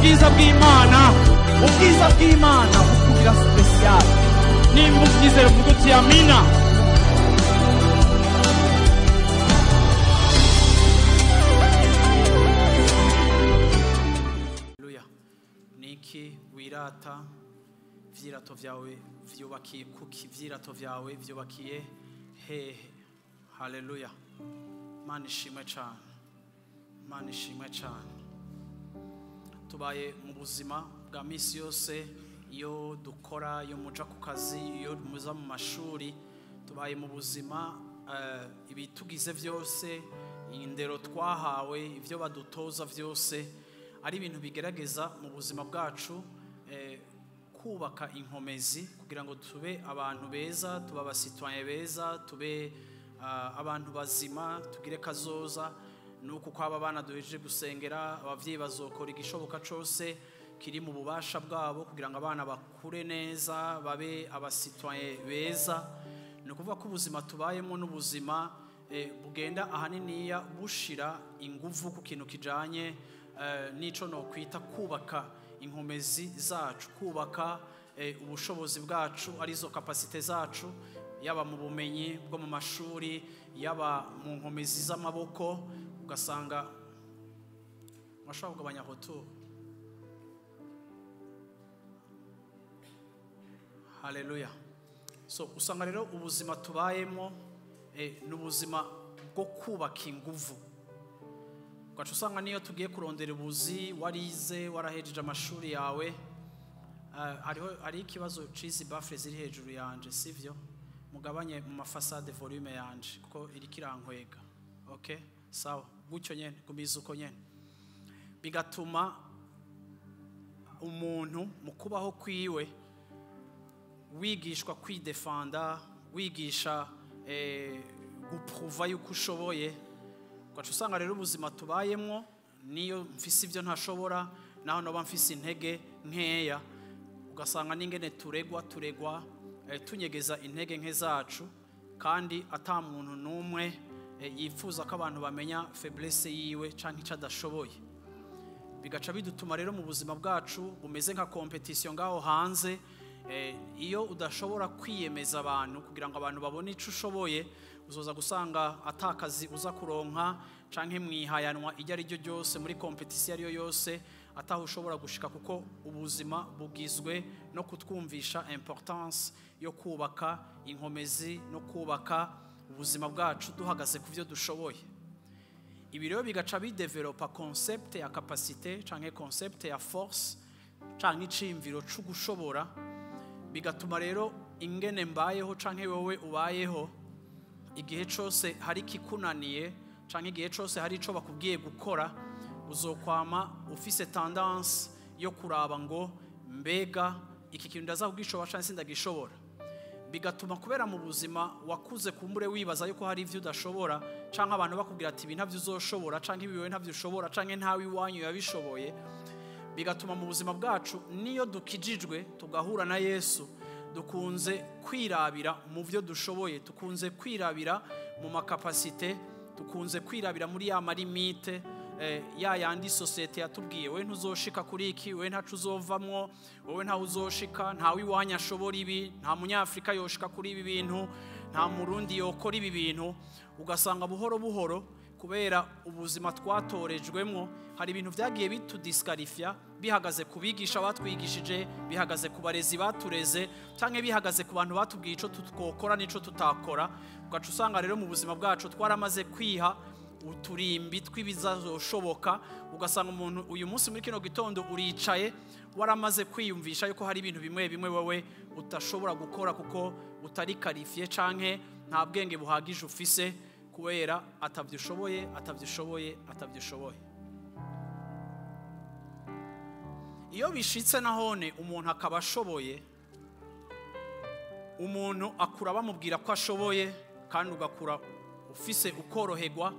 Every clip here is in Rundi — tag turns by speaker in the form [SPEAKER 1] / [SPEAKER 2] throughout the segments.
[SPEAKER 1] Ubwiza bw'Imana, ubwiza bw'Imana bukugira special. Nimba ubyizera uvuga uti amina. Haleluya. Niki wirata ivyirato vyawe vyubakiye kuki? Ivyirato vyawe vyubakiye hehe? Haleluya. Mana ishimwe cane, Mana ishimwe cane. Tubaye mu buzima bwa misi yose, iyo dukora, iyo muja ku kazi, iyo muza mu mashuri, tubaye mu buzima ibitugize vyose, indero twahawe, ivyo badutoza vyose ari ibintu bigerageza mu buzima bwacu kubaka inkomezi kugira ngo tube abantu beza, tube abasitwaye beza, tube abantu bazima, tugire kazoza. Nuko kwaba abana duhejeje gusengera, abavyeyi bazokora igishoboka cose kiri mu bubasha bwabo kugira ngo abana bakure neza, babe abasitwaye beza. Ni ukuvuga ko ubuzima tubayemo n'ubuzima bugenda ahaniniya bushira inguvu ku kintu kijanye n'ico nokwita kubaka inkomezi zacu, kubaka ubushobozi bwacu, arizo kapasite zacu, yaba mu bumenyi bwo mu mashuri, yaba mu nkomezi z'amaboko. Ugasanga mwashobora kugabanya hoto. Haleluya. So usanga rero ubuzima tubayemo n'ubuzima bwo kubaka inguvu. Ugaca usanga niyo tugiye kurondera ubuzi, warize, warahejeje amashuri yawe, hariho hari ikibazo cizi bafre ziri hejuru yanje, sivyo? Mugabanye mu mafasade volume yanje kuko iri kirankwega. Okay? Sawa, gutyo nyene, gumiza uko nyene. Bigatuma umuntu mu kubaho kwiwe wigishwa kwidefanda, wigisha gupruva yuko ushoboye. Ugaca usanga rero ubuzima tubayemwo, niyo mfise ivyo ntashobora, naho noba mfise intege nkeya, ugasanga n'ingene turegwa tunyegeza intege nke zacu, kandi ata muntu n'umwe yifuza ko abantu bamenya faiblesse yiwe canke ico adashoboye. Bigaca bidutuma rero mu buzima bwacu bumeze nka competition ngaho hanze. Iyo udashobora kwiyemeza abantu kugira ngo abantu babone ico ushoboye, uzoza gusanga atakazi uza kuronka canke mwihayanwa iryo ari ryo ryose muri competition ariyo yose, ataho ushobora gushika, kuko ubuzima bugizwe no kutwumvisha importance yo kubaka inkomezi no kubaka ubuzima bwacu duhagaze ku byo dushoboye. Ibi rero bigaca bidevelopa concept ya capacité canke concept ya force canke iciyumviro c'ugushobora. Bigatuma rero ingene mbayeho canke wewe ubayeho, igihe cose hari kikunaniye canke igihe cose hari ico bakubwiye gukora, uzokwama ufise tendance yo kuraba ngo mbega iki kintu ndaza kugishobora canke sindagishobora. Bigatuma kubera mu buzima wakuze kumbure wibaza yuko hari ivyo udashobora, canke abantu bakubwira ati ibi ntavyo uzoshobora, canke ibi wewe ntavyo ushobora, canke ntawe iwanyu yabishoboye. Bigatuma mu buzima bwacu niyo dukijijwe tugahura na Yesu, dukunze kwirabira mu byo dushoboye, dukunze kwirabira mu makapasite, dukunze kwirabira muri ya marimite ya yandi societe yatubwiye wewe ntuzoshika kuri iki, wewe ntacu uzovamwo, wewe ntawe uzoshika, ntawe iwanyu ashobora ibi, nta munyafrika yoshika kuri ibi bintu, nta murundi yokora ibi bintu. Ugasanga buhoro buhoro kubera ubuzima twatorejwemwo hari ibintu vyagiye bitudisqualifia, bihagaze kubigisha batwigishije, bihagaze ku barezi batureze, canke bihagaze ku bantu batubwiye ico twokora n'ico tutakora. Ugaca usanga rero mu buzima bwacu twaramaze kwiha uturimbi tw'ibizazoshoboka. Ugasanga umuntu uyu munsi muri kino gitondo uricaye waramaze kwiyumvisha yuko hari ibintu bimwe bimwe wewe utashobora gukora kuko utari qualifié canke nta bwenge buhagije ufise, kubera atavyushoboye, atavyushoboye, atavyushoboye. Iyo bishitse nahone umuntu akaba ashoboye, umuntu akura bamubwira ko ashoboye, kandi ugakura ufise ukoroherwa,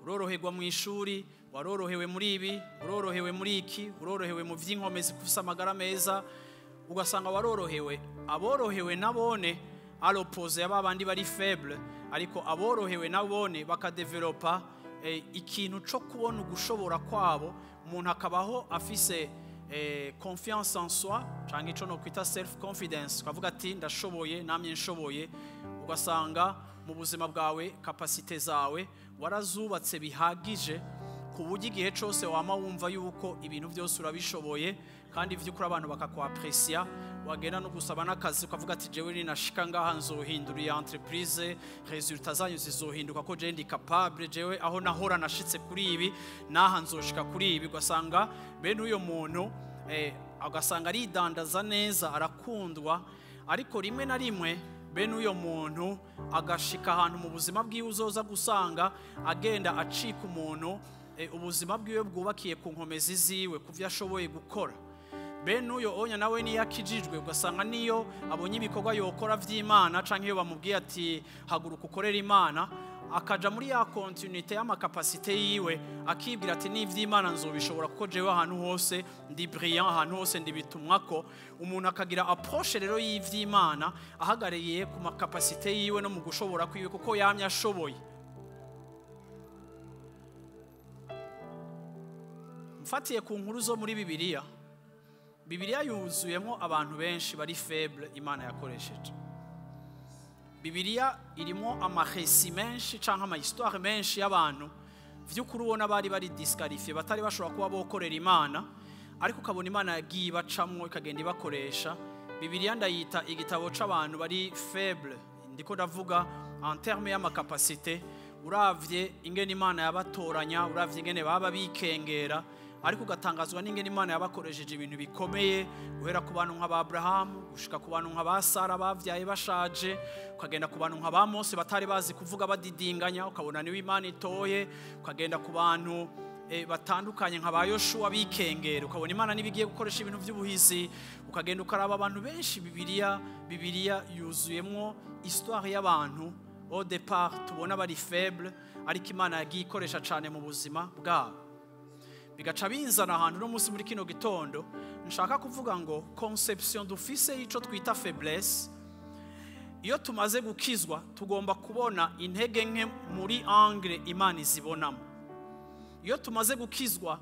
[SPEAKER 1] uroroherwa mu ishuri, warorohewe muri ibi, urorohewe muri iki, urorohewe mu vy'inkomezi, kufisa amagara meza, ugasanga warorohewe. Aborohewe nabone à l'opposé y'abandi bari faible, ariko aborohewe nabone bakadevelopa ikintu co kubona ugushobora kwabo. Umuntu akabaho afise confiance en soi cyangwa icyo no kwita self confidence, ukavuga ati ndashoboye, namye nshoboye. Ugasanga mu buzima bwawe capacités zawe warazubatse bihagije ku buryo igihe cyose wama wumva yuko ibintu byose urabishoboye, kandi ivy'ukuri abantu bakakwapresia. Wagenda no gusaba n'akazi ukavuga ati jewe ninashika ngaha nzohindura iyi entreprise, résultats zanyu zizohinduka ko jewe ndi capable, jewe aho nahora nashitse kuri ibi, naha nzoshika kuri ibi. Ugasanga bene uyo muntu agasanga aridandaza neza, arakundwa. Ariko rimwe na rimwe bene uyo muntu agashika ahantu mu buzima bwiwe uzoza gusanga agenda acika umuntu ubuzima bwiwe bwubakiye ku nkomezi ziwe, ku vyo ashoboye gukora. Bene uyo onya nawe niyo akijijwe, ugasanga niyo abonye ibikorwa yokora vy'Imana canke iyo bamubwiye ati haguruka ukorera Imana, akaja muri ya continuité y'ama capacités yiwe, akibwira ati n'ivy'Imana nzobishobora kuko jewe ahantu hose ndi brillant, ahantu hose ndi bitumwako. Umuntu akagira approche rero y'ivy'Imana ahagarariye ku ma capacités yiwe no mu gushobora kwiwe, kuko yamye ashoboye. Mfatiye ku nkuru zo muri Bibiliya, Bibiliya yuzuyemo abantu benshi bari faible Imana yakoresheje. Bibiliya irimo ama récits menshi canke ama histoires menshi y'abantu vy'ukuri ubona bari bari disqualifiés, batari bashobora kuba bokorera Imana, ariko ukabona Imana yagiye ibacamwo ikagenda ibakoresha. Bibiliya ndayita igitabo c'abantu bari faible, ndiko ndavuga en terme y'ama capacités. Uravye ingene Imana yabatoranya, uravye ingene baba bikengera, ariko ugatangazwa n'ingene Imana yabakoresheje ibintu bikomeye, guhera ku bantu nk'aba Abrahamu gushika ku bantu nk'aba Sara bavyaye bashaje, ukagenda ku bantu nk'aba Mose batari bazi kuvuga badidinganya, ukabona niwe Imana itoye, ukagenda ku bantu batandukanye nka ba Yoshua bikengera, ukabona Imana nibigiye gukoresha ibintu by'ubuhizi, ukagenda ukaraba abantu benshi. Bibiliya yuzuyemwo histoire y'abantu au départ tubona bari faible, ariko Imana yagiye ikoresha cane mu buzima bwabo. Bigaca binzana ahantu no munsi muri kino gitondo nshaka kuvuga ngo conception dufise y'ico twita faiblesse. Iyo tumaze gukizwa, tugomba kubona intege nke muri angle Imana izibonamo. Iyo tumaze gukizwa,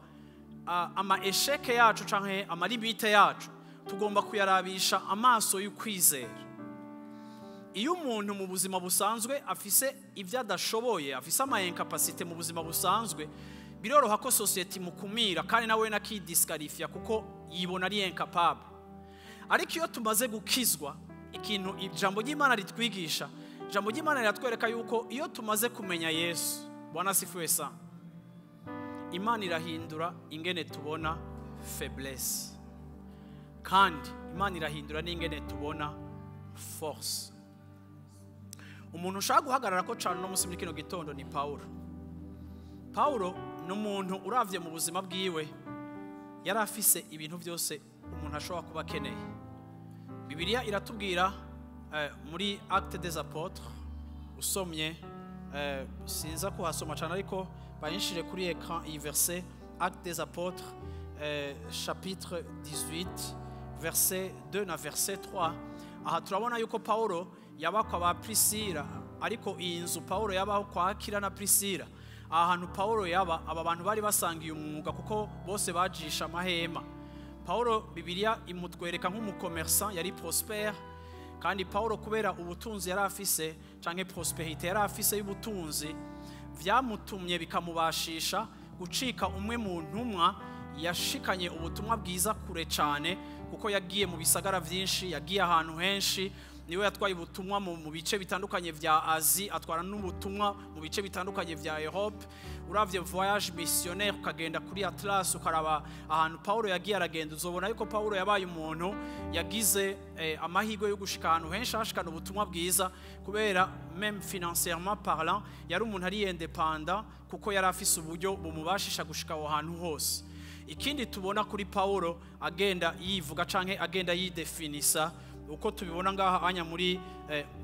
[SPEAKER 1] ama échecs yacu canke ama limites yacu tugomba kuyarabisha amaso y'ukwizera. Iyo umuntu mu buzima busanzwe afise ibyo adashoboye, afise ama incapacités mu buzima busanzwe, biroroha ko société imukumira kandi nawe nakidisqualifia kuko yibona ari incapable. Ariko iyo tumaze gukizwa, ikintu ijambo ry'Imana ritwigisha, ijambo ry'Imana riratwereka yuko iyo tumaze kumenya Yesu, Bwana sifiwe sana, Imana irahindura ingene tubona faiblesse, kandi Imana irahindura n'ingene tubona force. Umuntu ushaka guhagarara ko cyane no munsi muri kino gitondo ni Paulo. Paulo ni umuntu uravye mu buzima bwiwe yari afise ibintu byose umuntu ashobora kuba akeneye. Bibiliya iratubwira muri Actes des Apôtres, usomye, sinza kuhasoma cyane ariko bayinshire kuri écran iyi verset, Actes des Apôtres chapitre 18 verset 2 na verset 3. Aha turabona yuko Paulo yaba kwa ba Priscilla, ariko iyi nzu Paulo yabaho kwa Akila na Priscilla, aha hantu Paulo yaba, aba bantu bari basangiye umwuga kuko bose bajisha amahema. Paulo Bibiliya imutwereka nk'umu commerçant yari prospère, kandi Paulo kubera ubutunzi yari afise canke prospérité yari afise y'ubutunzi, vyamutumye bikamubashisha gucika umwe mu ntumwa yashikanye ubutumwa bwiza kure cane, kuko yagiye mu bisagara vyinshi, yagiye ahantu henshi, niwe yatwaye ubutumwa mu bice bitandukanye vya Asie, atwara n'ubutumwa mu bice bitandukanye vya Europe. Uravye voyage missionnaire ukagenda kuri Atlas ukaraba ahantu Paulo yagiye aragenda, uzobona yuko Paulo yabaye umuntu yagize amahirwe yo gushika ahantu henshi ashikana ubutumwa bwiza, kubera même financièrement parlant yari umuntu ari indépendant, kuko yari afise uburyo bumubashisha gushika aho hantu hose. Ikindi tubona kuri Paulo agenda yivuga canke agenda yidefinisa, uko tubibona ngaha anya muri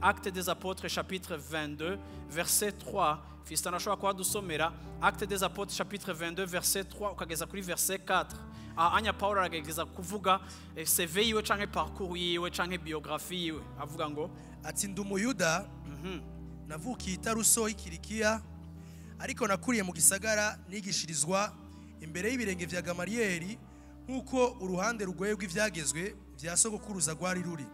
[SPEAKER 1] Actes des Apôtres chapitre 22 verset 3. Fiston ashobora kuba dusomera Actes des Apôtres chapitre 22 verset 3 ukageza kuri verset 4. Aha anya Paulo aragerageza kuvuga CV yiwe canke parcours yiwe canke biographie yiwe, avuga ngo:
[SPEAKER 2] Ati ndi Umuyuda, navukiye i Taruso y'i Kilikiya, ariko nakuriye mu gisagara, nigishirizwa imbere y'ibirenge vya Gamaliyeli Nk'uko uruhande rugoye rw'ivyagezwe vya sogokuruza rwari ruri.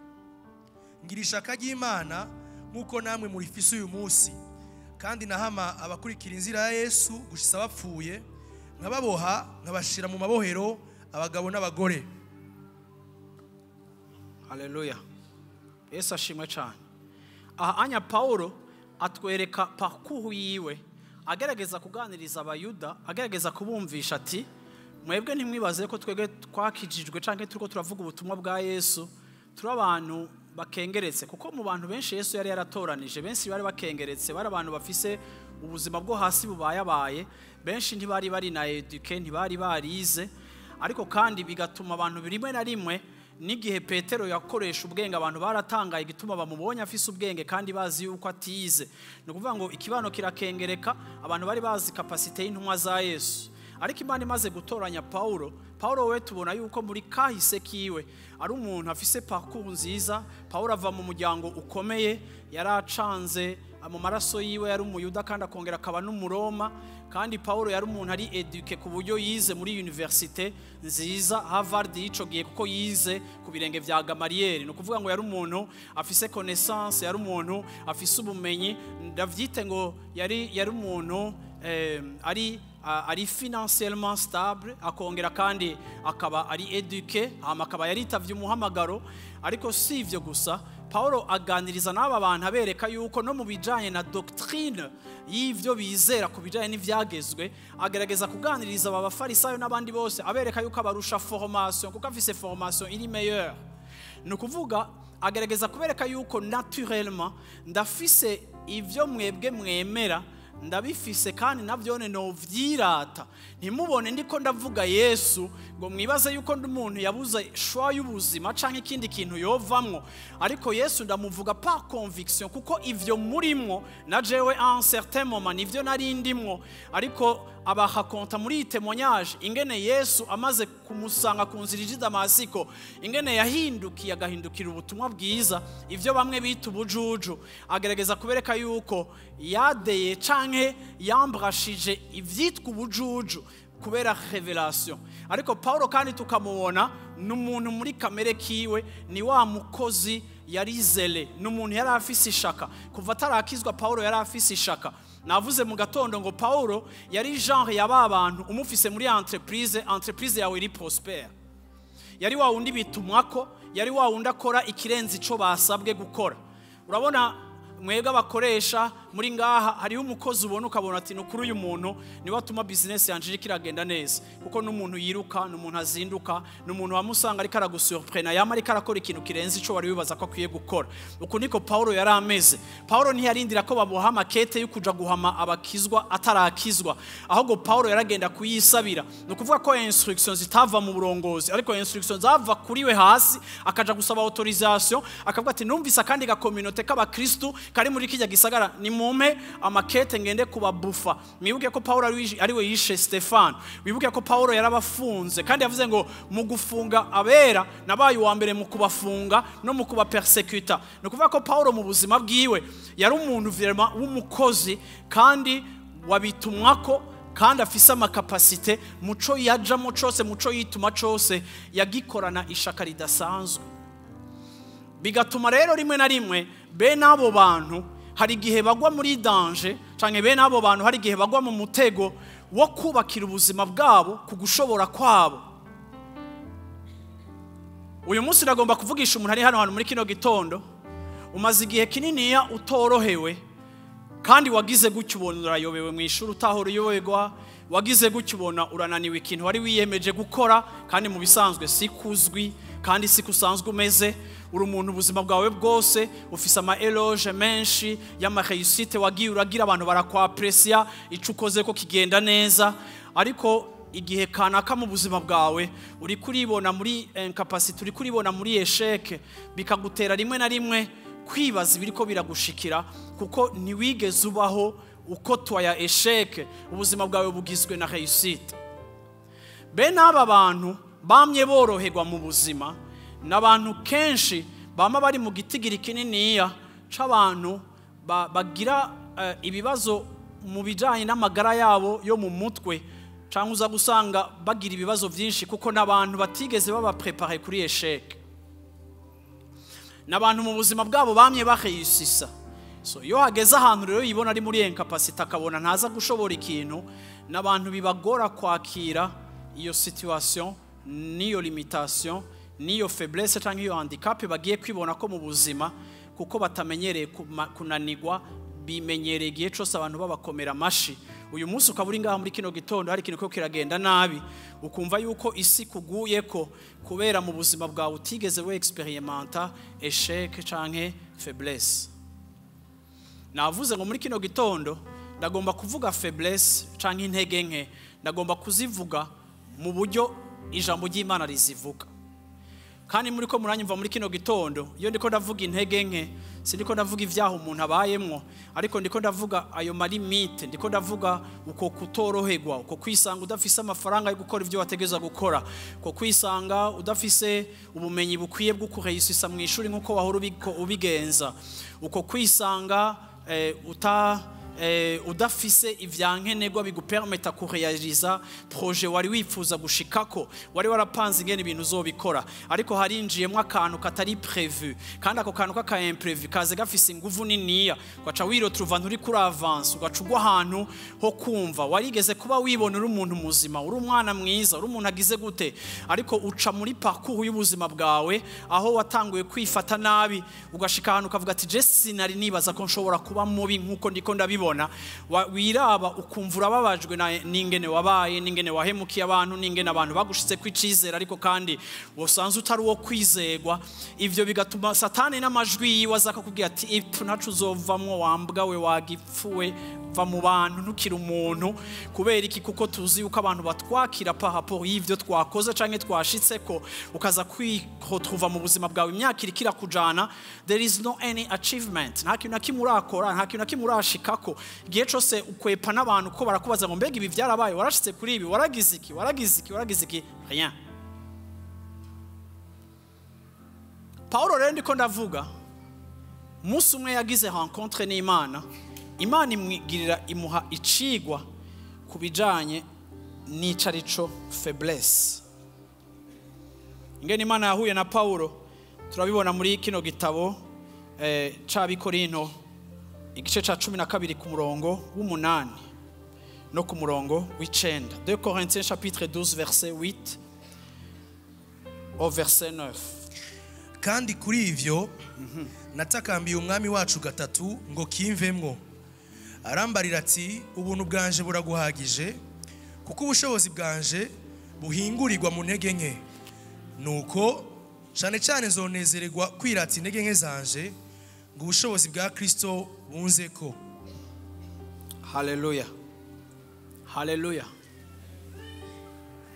[SPEAKER 2] Ngira ishaka ry'Imana nk'uko namwe murifise uyu munsi. Kandi nahama abakurikira inzira ya Yesu gushitsa bapfuye, nkababoha nkabashira mu mabohero abagabo n'abagore.
[SPEAKER 1] Haleluya, Yesu ashimwe cyane. Aha anya Paulo atwereka parcours yiwe, agerageza kuganiriza Abayuda, agerageza kubumvisha ati: "Mwebwe ntimwibaze ko twebwe twakijijwe canke turiko turavuga ubutumwa bwa Yesu turi abantu bakengeretse." Kuko mu bantu benshi Yesu yari yaratoranije, benshi bari bakengeretse, bari abantu bafise ubuzima bwo hasi bubayabaye, benshi ntibari bari na éduqués, ntibari barize. Ariko kandi bigatuma abantu rimwe na rimwe, n'igihe Petero yakoresha ubwenge, abantu baratangaye igituma bamubonye afise ubwenge kandi bazi yuko atize. Ni ukuvuga ngo ikibano kirakengereka, abantu bari bazi capacité y'intumwa za Yesu. Ariko Imana imaze gutoranya Paulo, Paulo we tubona yuko muri kahise kiwe ari umuntu afise parcours nziza. Paulo ava mu muryango ukomeye, yaracanze mu maraso yiwe, yari Umuyuda kandi akongera akaba n'Umuroma. Kandi Paulo yari umuntu ari éduqué ku buryo yize muri université nziza, Harvard y'ico gihe, kuko yize ku birenge vya Gamaliyeli. Ni ukuvuga ngo yari umuntu afise connaissance, yari umuntu afise ubumenyi, ndavyite ngo yari umuntu ari financièrement stable, akongera kandi akaba ari éduqué, hama akaba yaritavye umuhamagaro. Ariko si ivyo gusa, Paulo aganiriza n'aba bantu abereka yuko no mu bijanye na doctrine y'ivyo bizera, ku bijanye n'ivyagezwe, agerageza kuganiriza aba Bafarisayo n'abandi bose, abereka yuko abarusha formation, kuko afise formation iri meilleure. Ni ukuvuga agerageza kubereka yuko naturellement ndafise ivyo mwebwe mwemera, ndabifise kandi navyone novyirata. Ntimubone ndiko ndavuga Yesu ngo mwibaze yuko ndi umuntu yabuze choix y'ubuzima canke ikindi kintu yovamwo, ariko Yesu ndamuvuga par conviction, kuko ivyo murimwo na jewe à un certain moment nivyo nari ndimwo. Ariko abahakonta muri iyi témoignage ingene Yesu amaze kumusanga ku nzira ija i Damasiko, ingene yahindukiye, agahindukira ubutumwa bwiza, ivyo bamwe bita ubujuju. Agerageza kubereka yuko yadeye canke yambrashije ivyitwa ubujuju kubera révélation. Ariko Paulo kandi tukamubona ni umuntu muri kamere kiwe ni wa mukozi, yari zélé, ni umuntu yari afise ishaka. Kuva atarakizwa, Paulo yari afise ishaka. Navuze mu gatondo ngo Paulo yari genre ya ba bantu umufise muri entreprise, entreprise yawe iri prospère. Yari wa wundi bitumwako, yari wa wundi akora ikirenze ico basabwe gukora. Urabona mwebwe abakoresha muri ngaha, hariho umukozi ubona ukabona ati: "Nukuri uyu muntu niwe atuma business yanje iriko iragenda neza," kuko n'umuntu yiruka, n'umuntu azinduka, n'umuntu wamusanga ariko aragusurprena, yama ariko arakora ikintu kirenze ico wari wibaza ko akwiye gukora. Uku niko Paulo yari ameze. Paulo ntiyarindira ko bamuha amakete yo kuja guhama abakizwa atarakizwa, ahubwo Paulo yaragenda kuyisabira. Ni ukuvuga ko instruction zitava mu burongozi, ariko instruction zava kuri we hasi, akaja gusaba autorisation, akavuga ati: "Numvise akandi ga communauté k'abakristu kari muri kijya gisagara, nimumpe amakete ngende kubabufa." Mwibuke ko Paulo ari we yishe Stefano. Wibuke ko Paulo yarabafunze, kandi yavuze ngo mu gufunga abera nabaye uwa mbere mu kubafunga no mu kubapersekuta. Ni ukuvuga ko Paulo mu buzima bwiwe yari umuntu vraiment w'umukozi, kandi wabitumwako, kandi afise ama capacités. Muco yajamo cose, muco yituma cose, yagikorana ishaka ridasanzwe. Bigatuma rero rimwe na rimwe bene abo bantu hari igihe bagwa muri danger, canke bene abo bantu hari igihe bagwa mu mutego wo kubakira ubuzima bwabo ku gushobora kwabo. Uyu munsi nagomba kuvugisha umuntu ari hano hantu muri kino gitondo, umaze igihe kininiya utorohewe, kandi wagize gutya ubona urayobewe mu ishuri utahora uyoberwa, wagize gutya ubona urananiwe ikintu wari wiyemeje gukora, kandi mu bisanzwe si kuzwi kandi si kusanzwe umeze. Uri umuntu ubuzima bwawe bwose ufise ama éloges menshi y'ama réussites wagiye uragira, abantu barakwapresiya, ico ukoze ko kigenda neza. Ariko igihe kanaka mu buzima bwawe uri kuribona muri incapacité, uri kuribona muri échec, bikagutera rimwe na rimwe kwibaza ibiriko biragushikira, kuko ntiwigeze ubaho uko twaya échec, ubuzima bwawe bugizwe na réussite. Bene aba bantu bamye boroherwa mu buzima n'abantu kenshi bama bari mu gitigiri kininiya c'abantu bagira ibibazo mu bijanye n'amagara yabo yo mu mutwe. Cyangwa uza gusanga bagira ibibazo byinshi kuko n'abantu batigeze baba préparé kuri échec, n'abantu mu buzima bwabo bamye baheyusisa. So iyo hageze ahantu rero yibona ari muri incapacité, akabona ntaza gushobora ikintu, n'abantu bibagora kwakira iyo situation n'iyo limitation n'iyo faiblesse cyangwa iyo handicap bagiye kwibona ko mu buzima, kuko batamenyereye kunanigwa, bimenyereye igihe cyose abantu babakomera amashi. Uyu munsi ukaba uri ngaha muri kino gitondo, hari ikintu ko kiragenda nabi, ukumva yuko isi kuguye ko kubera mu buzima bwawe utigeze we expérimenta échec canke faiblesse. Navuze ngo muri kino gitondo ndagomba kuvuga faiblesse canke intege nke, ndagomba kuzivuga mu buryo ijambo ry'Imana rizivuga. Kandi muri ko muranyumva muri kino gitondo, iyo ndiko ndavuga intege nke, sindiko ndavuga ivyaha umuntu abayemwo, ariko ndiko ndavuga ayo ma limites, ndiko ndavuga uko kutoroherwa, uko kwisanga udafise amafaranga yo gukora ivyo wategeza gukora, uko kwisanga udafise ubumenyi bukwiye bwo kureyisisa mu ishuri nkuko wahora ubigenza, uko kwisanga udafise ivyankenerwa bigupermeta kurealiza projet wari wifuza gushikako, wari warapanze ingene ibintu uzobikora, ariko harinjiyemwo akantu katari prévu, kandi ako kantu kaka imprévu kaze gafise inguvu niniya, ugaca wiretrouva nturi kuri avance, ugaca ugwa ahantu ho kumva warigeze kuba wibona uri umuntu muzima, uri umwana mwiza, uri umuntu agize gute, ariko uca muri parcours y'ubuzima bwawe aho watanguye kwifata nabi, ugashika ahantu ukavuga ati: "Je sinari nibaza ko nshobora kuba mubi nkuko ndiko ndabibona." Wiraba ukumva urababajwe n'ingene wabaye, n'ingene wahemukiye abantu, n'ingene abantu bagushitse kwicizera, ariko kandi wasanze utari uwo kwizegwa. Ivyo bigatuma Satani n'amajwi yiwe aza akakubwira ati: "Ipfu, ntaco uzovamwo, wambwa we, wagipfuwe, va mu bantu, ntukiri umuntu." Kubera iki? Kuko tuzi yuko abantu batwakira par rapport y'ivyo twakoze canke twashitseko. Ukaza kwiretrouva mu buzima bwawe, imyaka iriko irakujana, there is no any achievement, nta kintu na kimwe urakora, nta kintu na kimwe urashikako. Igihe cose ukwepa n'abantu ko barakubaza ngo: "Mbega ibi vyarabaye? Warashitse kuri ibi? Waragize iki? Waragize iki? Waragize iki?" Rien. Paulo rero ndiko ndavuga, umunsi umwe yagize rencontre n'Imana, Imana imwigirira, imuha icigwa ku bijanye n'ico arico faiblesse. Ingene Imana yahuye na Paulo turabibona muri kino gitabo c'Abikorinto, igice ca 12 ku murongo w'8 no ku murongo w'9, 2 Corinthiens chapitre 12 verset 8 au verset 9.
[SPEAKER 2] Kandi kuri ivyo natakambiye Umwami wacu gatatu ngo kimvemwo. Arambarira ati: "Ubuntu bwanje buraguhagije, kuko ubushobozi bwanje buhingurirwa mu ntege nke. Nuko cyane cyane nzonezererwa kwirata intege nke zanje, ngo ubushobozi bwa Kristo bunze ko."
[SPEAKER 1] Haleluya, haleluya!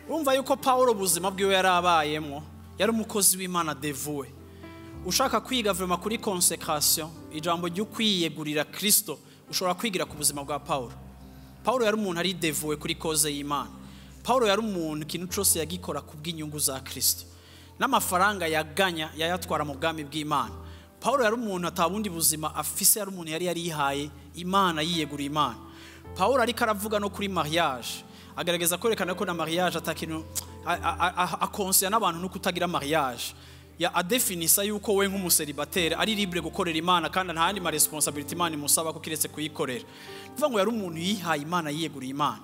[SPEAKER 1] Urumva yuko Paulo ubuzima bwiwe yari abayemwo, yari umukozi w'Imana dévoué. Ushaka kwiga vraiment kuri consécration, ijambo ryo kwiyegurira Kristo, ushobora kwigira ku buzima bwa Paulo. Paulo yari umuntu ari dévoué kuri cause y'Imana. Paulo yari umuntu ikintu cyose yagikora ku bw'inyungu za Kristo, n'amafaranga yaganya yayatwara mu bwami bw'Imana. Paulo yari umuntu atabundi buzima afise, yari umuntu yari yarihaye Imana, yiyeguriye Imana. Paulo ariko aravuga no kuri mariage, agerageza kwerekana ko na mariage atakintu, akonseya n'abantu no kutagira mariage, ya adefinisa yuko we nk'umu célibataire ari libre gukorera Imana, kandi nta yandi ma responsabilité Imana imusaba ko kiretse kuyikorera. Kuvuga ngo yari umuntu yihaye Imana, yiyeguriye Imana,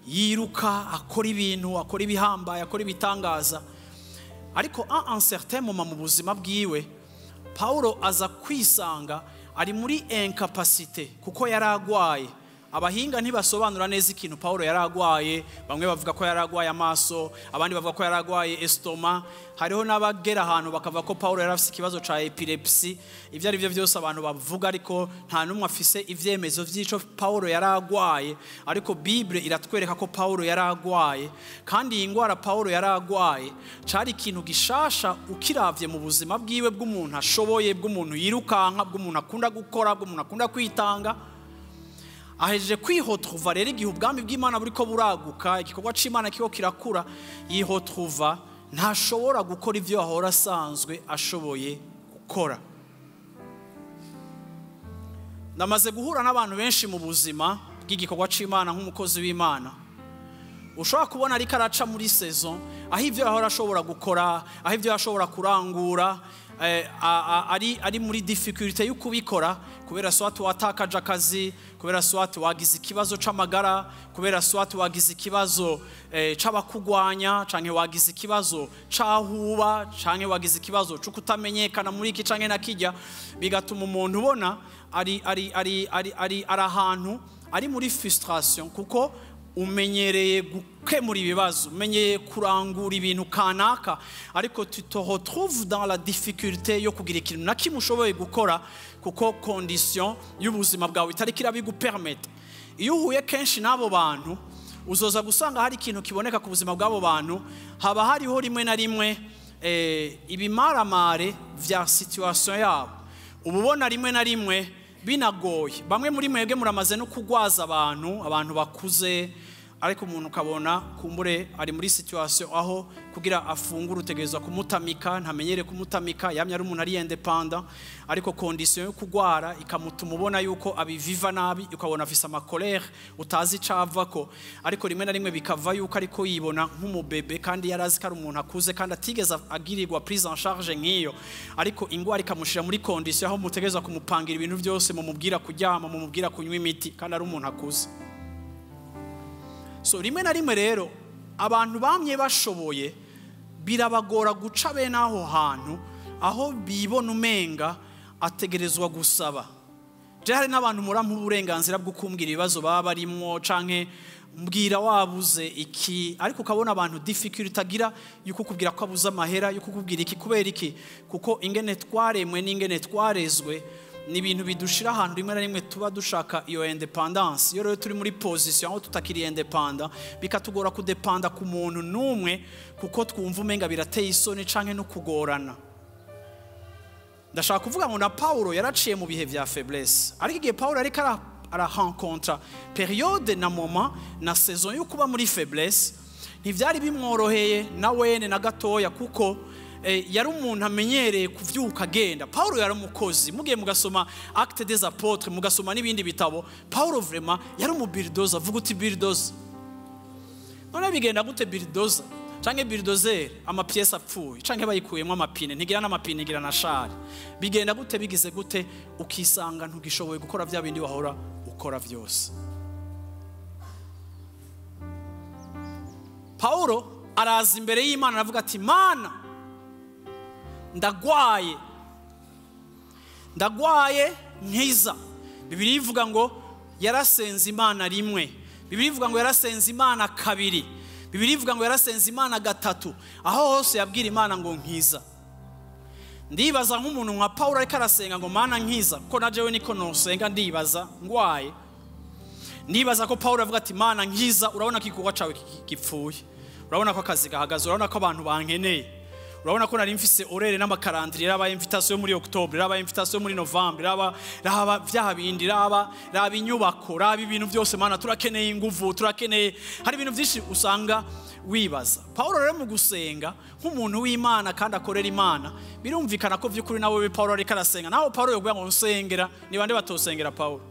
[SPEAKER 1] yiruka akora ibintu, akora ibihambaye, akora ibitangaza. Ariko à un certain moment mu buzima bwiwe, Paulo aza kwisanga ari muri incapacité kuko yari agwaye. Abahinga ntibasobanura neza ikintu Paulo yari agwaye. Bamwe bavuga ko yari agwaye amaso, abandi bavuga ko yari agwaye estomac, hariho n'abagera ahantu bakavuga ko Paulo yari afise ikibazo ca épilepsie. Ivyo ari byo byose abantu bavuga, ariko nta n'umwe afise ivyemezo vy'ico Paulo yari agwaye. Ariko Bible iratwereka ko Paulo yari agwaye, kandi iyi ngwara Paulo yari agwaye cari ikintu gishasha ukiravye mu buzima bwiwe bw'umuntu ashoboye, bw'umuntu yirukanka, bw'umuntu akunda gukora, bw'umuntu akunda kwitanga. Ahejeje kwiretrouva rero igihe ubwami bw'Imana buriko buraguka, igikorwa c'Imana kiriko kirakura, yiretrouva ntashobora gukora ivyo ahora asanzwe ashoboye gukora. Ndamaze guhura n'abantu benshi mu buzima bw'igikorwa c'Imana nk'umukozi w'Imana. ushobora kubona ariko araca muri saison aho ibyo yahora ashobora gukora, aho ibyo yashobora kurangura, ari muri difficulté yo kubikora, kubera soit watakaje akazi, kubera soit wagize ikibazo c'amagara, kubera soit wagize ikibazo c'abakugwanya, canke wagize ikibazo c'ahuba, canke wagize ikibazo co kutamenyekana muri iki canke na kijya, bigatuma umuntu ubona ari ari ari ari ari ari ahantu ari muri frustration, kuko umenyereye gukemura ibibazo, umenyereye kurangura ibintu kanaka, ariko tu te retrouves dans la difficulté yo kugira ikintu na kimwe ushoboye gukora, kuko condition y'ubuzima bwawe itariko irabigupermettre. Iyo uhuye kenshi n'abo bantu, uzoza gusanga hari ikintu kiboneka ku buzima bw'abo bantu, haba hariho rimwe na rimwe ibimaramare vya situation yabo. Uba ubona rimwe na rimwe binagoye. Bamwe muri mwebwe muramaze no kugwaza abantu bakuze, ariko umuntu ukabona kumbure ari muri situation aho kugira afungure utegerezwa kumutamika, ntamenyere kumutamika, yamye ari umuntu ari indépendant, ariko condition yo kugwara ikamutuma ubona yuko abiviva nabi, ukabona afise ama colère utazi icavako, ariko rimwe na rimwe bikava yuko ariko yibona nk'umubebe kandi yarazi ko ari umuntu akuze kandi atigeze agirirwa prise en charge nk'iyo, ariko ingwara ikamushira muri condition aho mutegerezwa kumupangira ibintu byose, mumubwira kuryama, mumubwira kunywa imiti, kandi ari umuntu akuze. So rimwe na rimwe rero abantu bamye bashoboye birabagora guca bene aho hantu aho bibona umenga ategerezwa gusaba. Je hari n'abantu murampa uburenganzira bwo kumbwira ibibazo baba barimwo, canke mbwira wabuze iki, ariko ukabona abantu difficulty agira yuko kubwira ko abuze amahera, yuko kubwira iki, kubera iki, kuko ingene twaremwe n'ingene twarezwe ni ibintu bidushira ahantu rimwe na rimwe tuba dushaka iyo indépendance. Iyo rero turi muri position aho tutakiri indépendant, bikatugora kudepanda ku muntu n'umwe, kuko twumva umenga birateye isoni canke no kugorana. Ndashaka kuvuga ngo na Paulo yaraciye mu bihe vya faiblesse, ariko igihe Paulo ariko ara rencontra période na moment na saison yo kuba muri faiblesse, ntivyari bimworoheye na wene na gatoya, kuko yari umuntu amenyereye kuvyuka agenda. Paulo yari umukozi, mugiye mugasoma Actes des Apôtres, mugasoma n'ibindi bitabo, Paulo vraiment yari umu bulldozer. Vuga uti bulldozer. None bigenda gute bulldozer canke bulldozer, ama pièces apfuye canke bayikuyemo amapine, ntigira n'amapine, igira na char, bigenda gute, bigize gute ukisanga ntugishoboye gukora vya bindi wahora ukora vyose? Paulo araza imbere y'Imana aravuga ati: "Mana, ndagwaye, ndagwaye, nkiza." Bibiliya ivuga ngo yarasenze Imana rimwe, Bibiliya ivuga ngo yarasenze Imana kabiri, Bibiliya ivuga ngo yarasenze Imana gatatu. Aho hose yabwira Imana ngo nkiza. Ndibaza nk'umuntu nka Paulo ariko arasenga ngo Mana nkiza, ko na jewe niko nosenga, ndibaza ngwaye. Ndibaza ko Paulo avuga ati: "Mana nkiza, urabona ko igikorwa cawe gipfuye, urabona ko akazi gahagaze, urabona ko abantu bankeneye, urabona ko nari mfise horaire n'ama calendrier, raba invitation muri octobre, raba invitation muri novembre, raba vya bindi, raba inyubako, raba ibintu byose. Mana, turakeneye inguvu, turakeneye." Hari ibintu byinshi usanga wibaza. Paulo rero mu gusenga nk'umuntu w'Imana kandi akorera Imana, birumvikana ko vy'ukuri nawe Paulo ariko arasenga. Naho Paulo yokuvuga ngo nsengera, ni bande batosengera Paulo?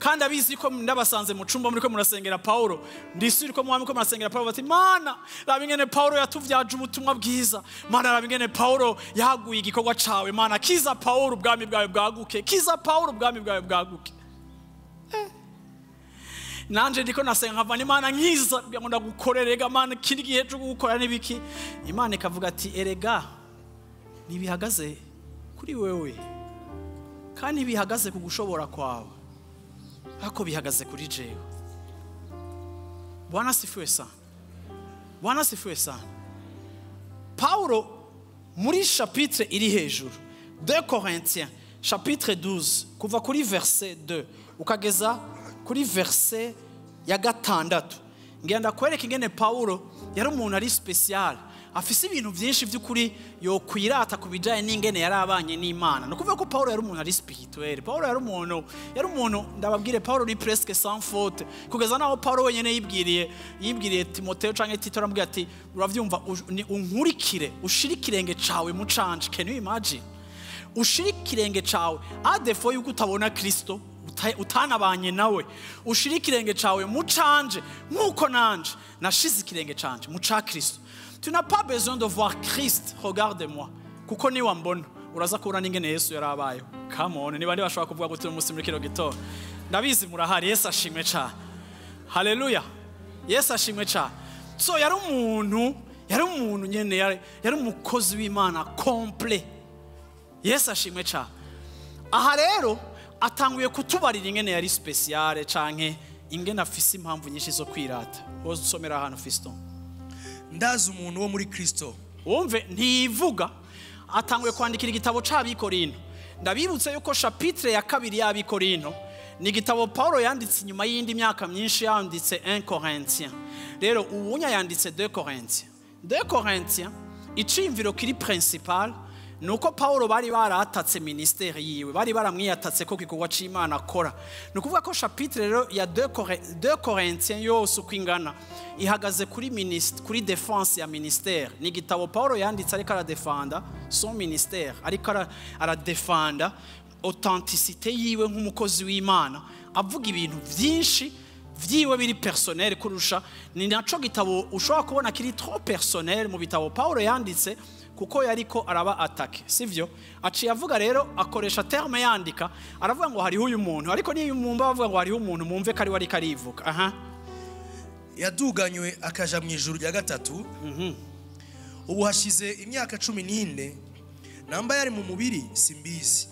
[SPEAKER 1] Kandi abizi ko ndabasanze mu cumba muri ko murasengera Paulo, ndisuri ko mwami ko murasengera Paulo, bati: "Mana, raba ingene Paulo yatuvyaje ubutumwa bwiza. Mana, raba ingene Paulo yahaguye igikorwa cawe. Mana, kiza Paulo, ubwami bwawe bwaguke. Kiza Paulo, ubwami bwawe bwaguke." Nanje ndiko nasenga nkava ni: "Mana nkiza kugira ngo ndagukorere. Ega Mana, kiri gihe cyo gukora n'ibiki?" Imana ikavuga ati: "Erega ntibihagaze kuri wewe, kandi bihagaze ku gushobora kwawe, ariko bihagaze kuri jewe." Bwana asifiwe sana, Bwana asifiwe sana. Paulo muri chapitre iri hejuru, 2 Corinthiens chapitre 12, kuva kuri verset 2 ukageza kuri verset ya 6, ngenda kwereka ingene Paulo yari umuntu ari spécial, afise ibintu byinshi by'ukuri yokwirata ku bijanye n'ingene yari abanye n'Imana. Ni ukuvuga ko Paulo yari umuntu ari spirituel. Paulo yari umuntu, ndababwire, Paulo ni presque sans faute, kugeza naho Paulo wenyene yibwiriye Timotheo canke Tito, aramubwira ati: "Uravyumva, ni unkurikire, ushire ikirenge cawe mu canje." Can you imagine? Ushire ikirenge cawe, à défaut yuko utabona Kristo. utanabanye nawe, ushire ikirenge cawe mu canje nk'uko nanje nashize ikirenge canje mu ca Kristo. Tu n'as pas besoin de voir Christ, regarde-moi, kuko niwambona uraza kubona n'ingene Yesu yarabayeho. Come on, niba bashobora kuvuga gute uyu munsi muri kino gitondo? Ndabizi murahari. Yesu ashimwe cane. Haleluya, Yesu ashimwe cane. So yari umuntu nyene, yari umukozi w'Imana complet. Yesu ashimwe cane. Aha rero atanguye kutubarira ingene yari spéciale canke ingene afise impamvu nyinshi zo kwirata. Wowe usomera ahantu, Fiston.
[SPEAKER 2] Ndazi umuntu wo muri Kristo.
[SPEAKER 1] Wumve, ntivuga, atanguye kwandikira igitabo c'Abikorino. Ndabibutse yuko chapitre ya 2 y'Abikorino ni igitabo Paulo yanditse inyuma y'indi myaka myinshi yanditse 1 Corinthiens. Rero ubunya yanditse 2 Corinthiens. 2 Corinthiens, iciyumviro kiri principal ni uko Paulo bari baratatse ministère yiwe, bari baramwiyatatse ko gikorwa c'Imana akora. Ni ukuvuga ko chapitre rero ya 2 Corinthiens yose uko ingana ihagaze kuri défense ya ministère. Ni igitabo Paulo yanditse ariko aradefanda son ministère, ariko aradefanda authenticité yiwe nk'umukozi w'Imana, avuga ibintu byinshi vyiwe biri personnel kurusha. Ni naco gitabo ushobora kubona kiri trop personnel mu bitabo Paulo yanditse, kuko yariko araba attaqué, sivyo? Aciye avuga rero, akoresha terme yandika, aravuga ngo hariho uyu muntu. Ariko niyo mumba bavuga ngo hariho umuntu, mumve ko ari we ariko arivuga aha.
[SPEAKER 2] Yaduganywe akaja mu ijuru rya gatatu. Ubu hashize imyaka 14. Namba yari mu mubiri simbizi,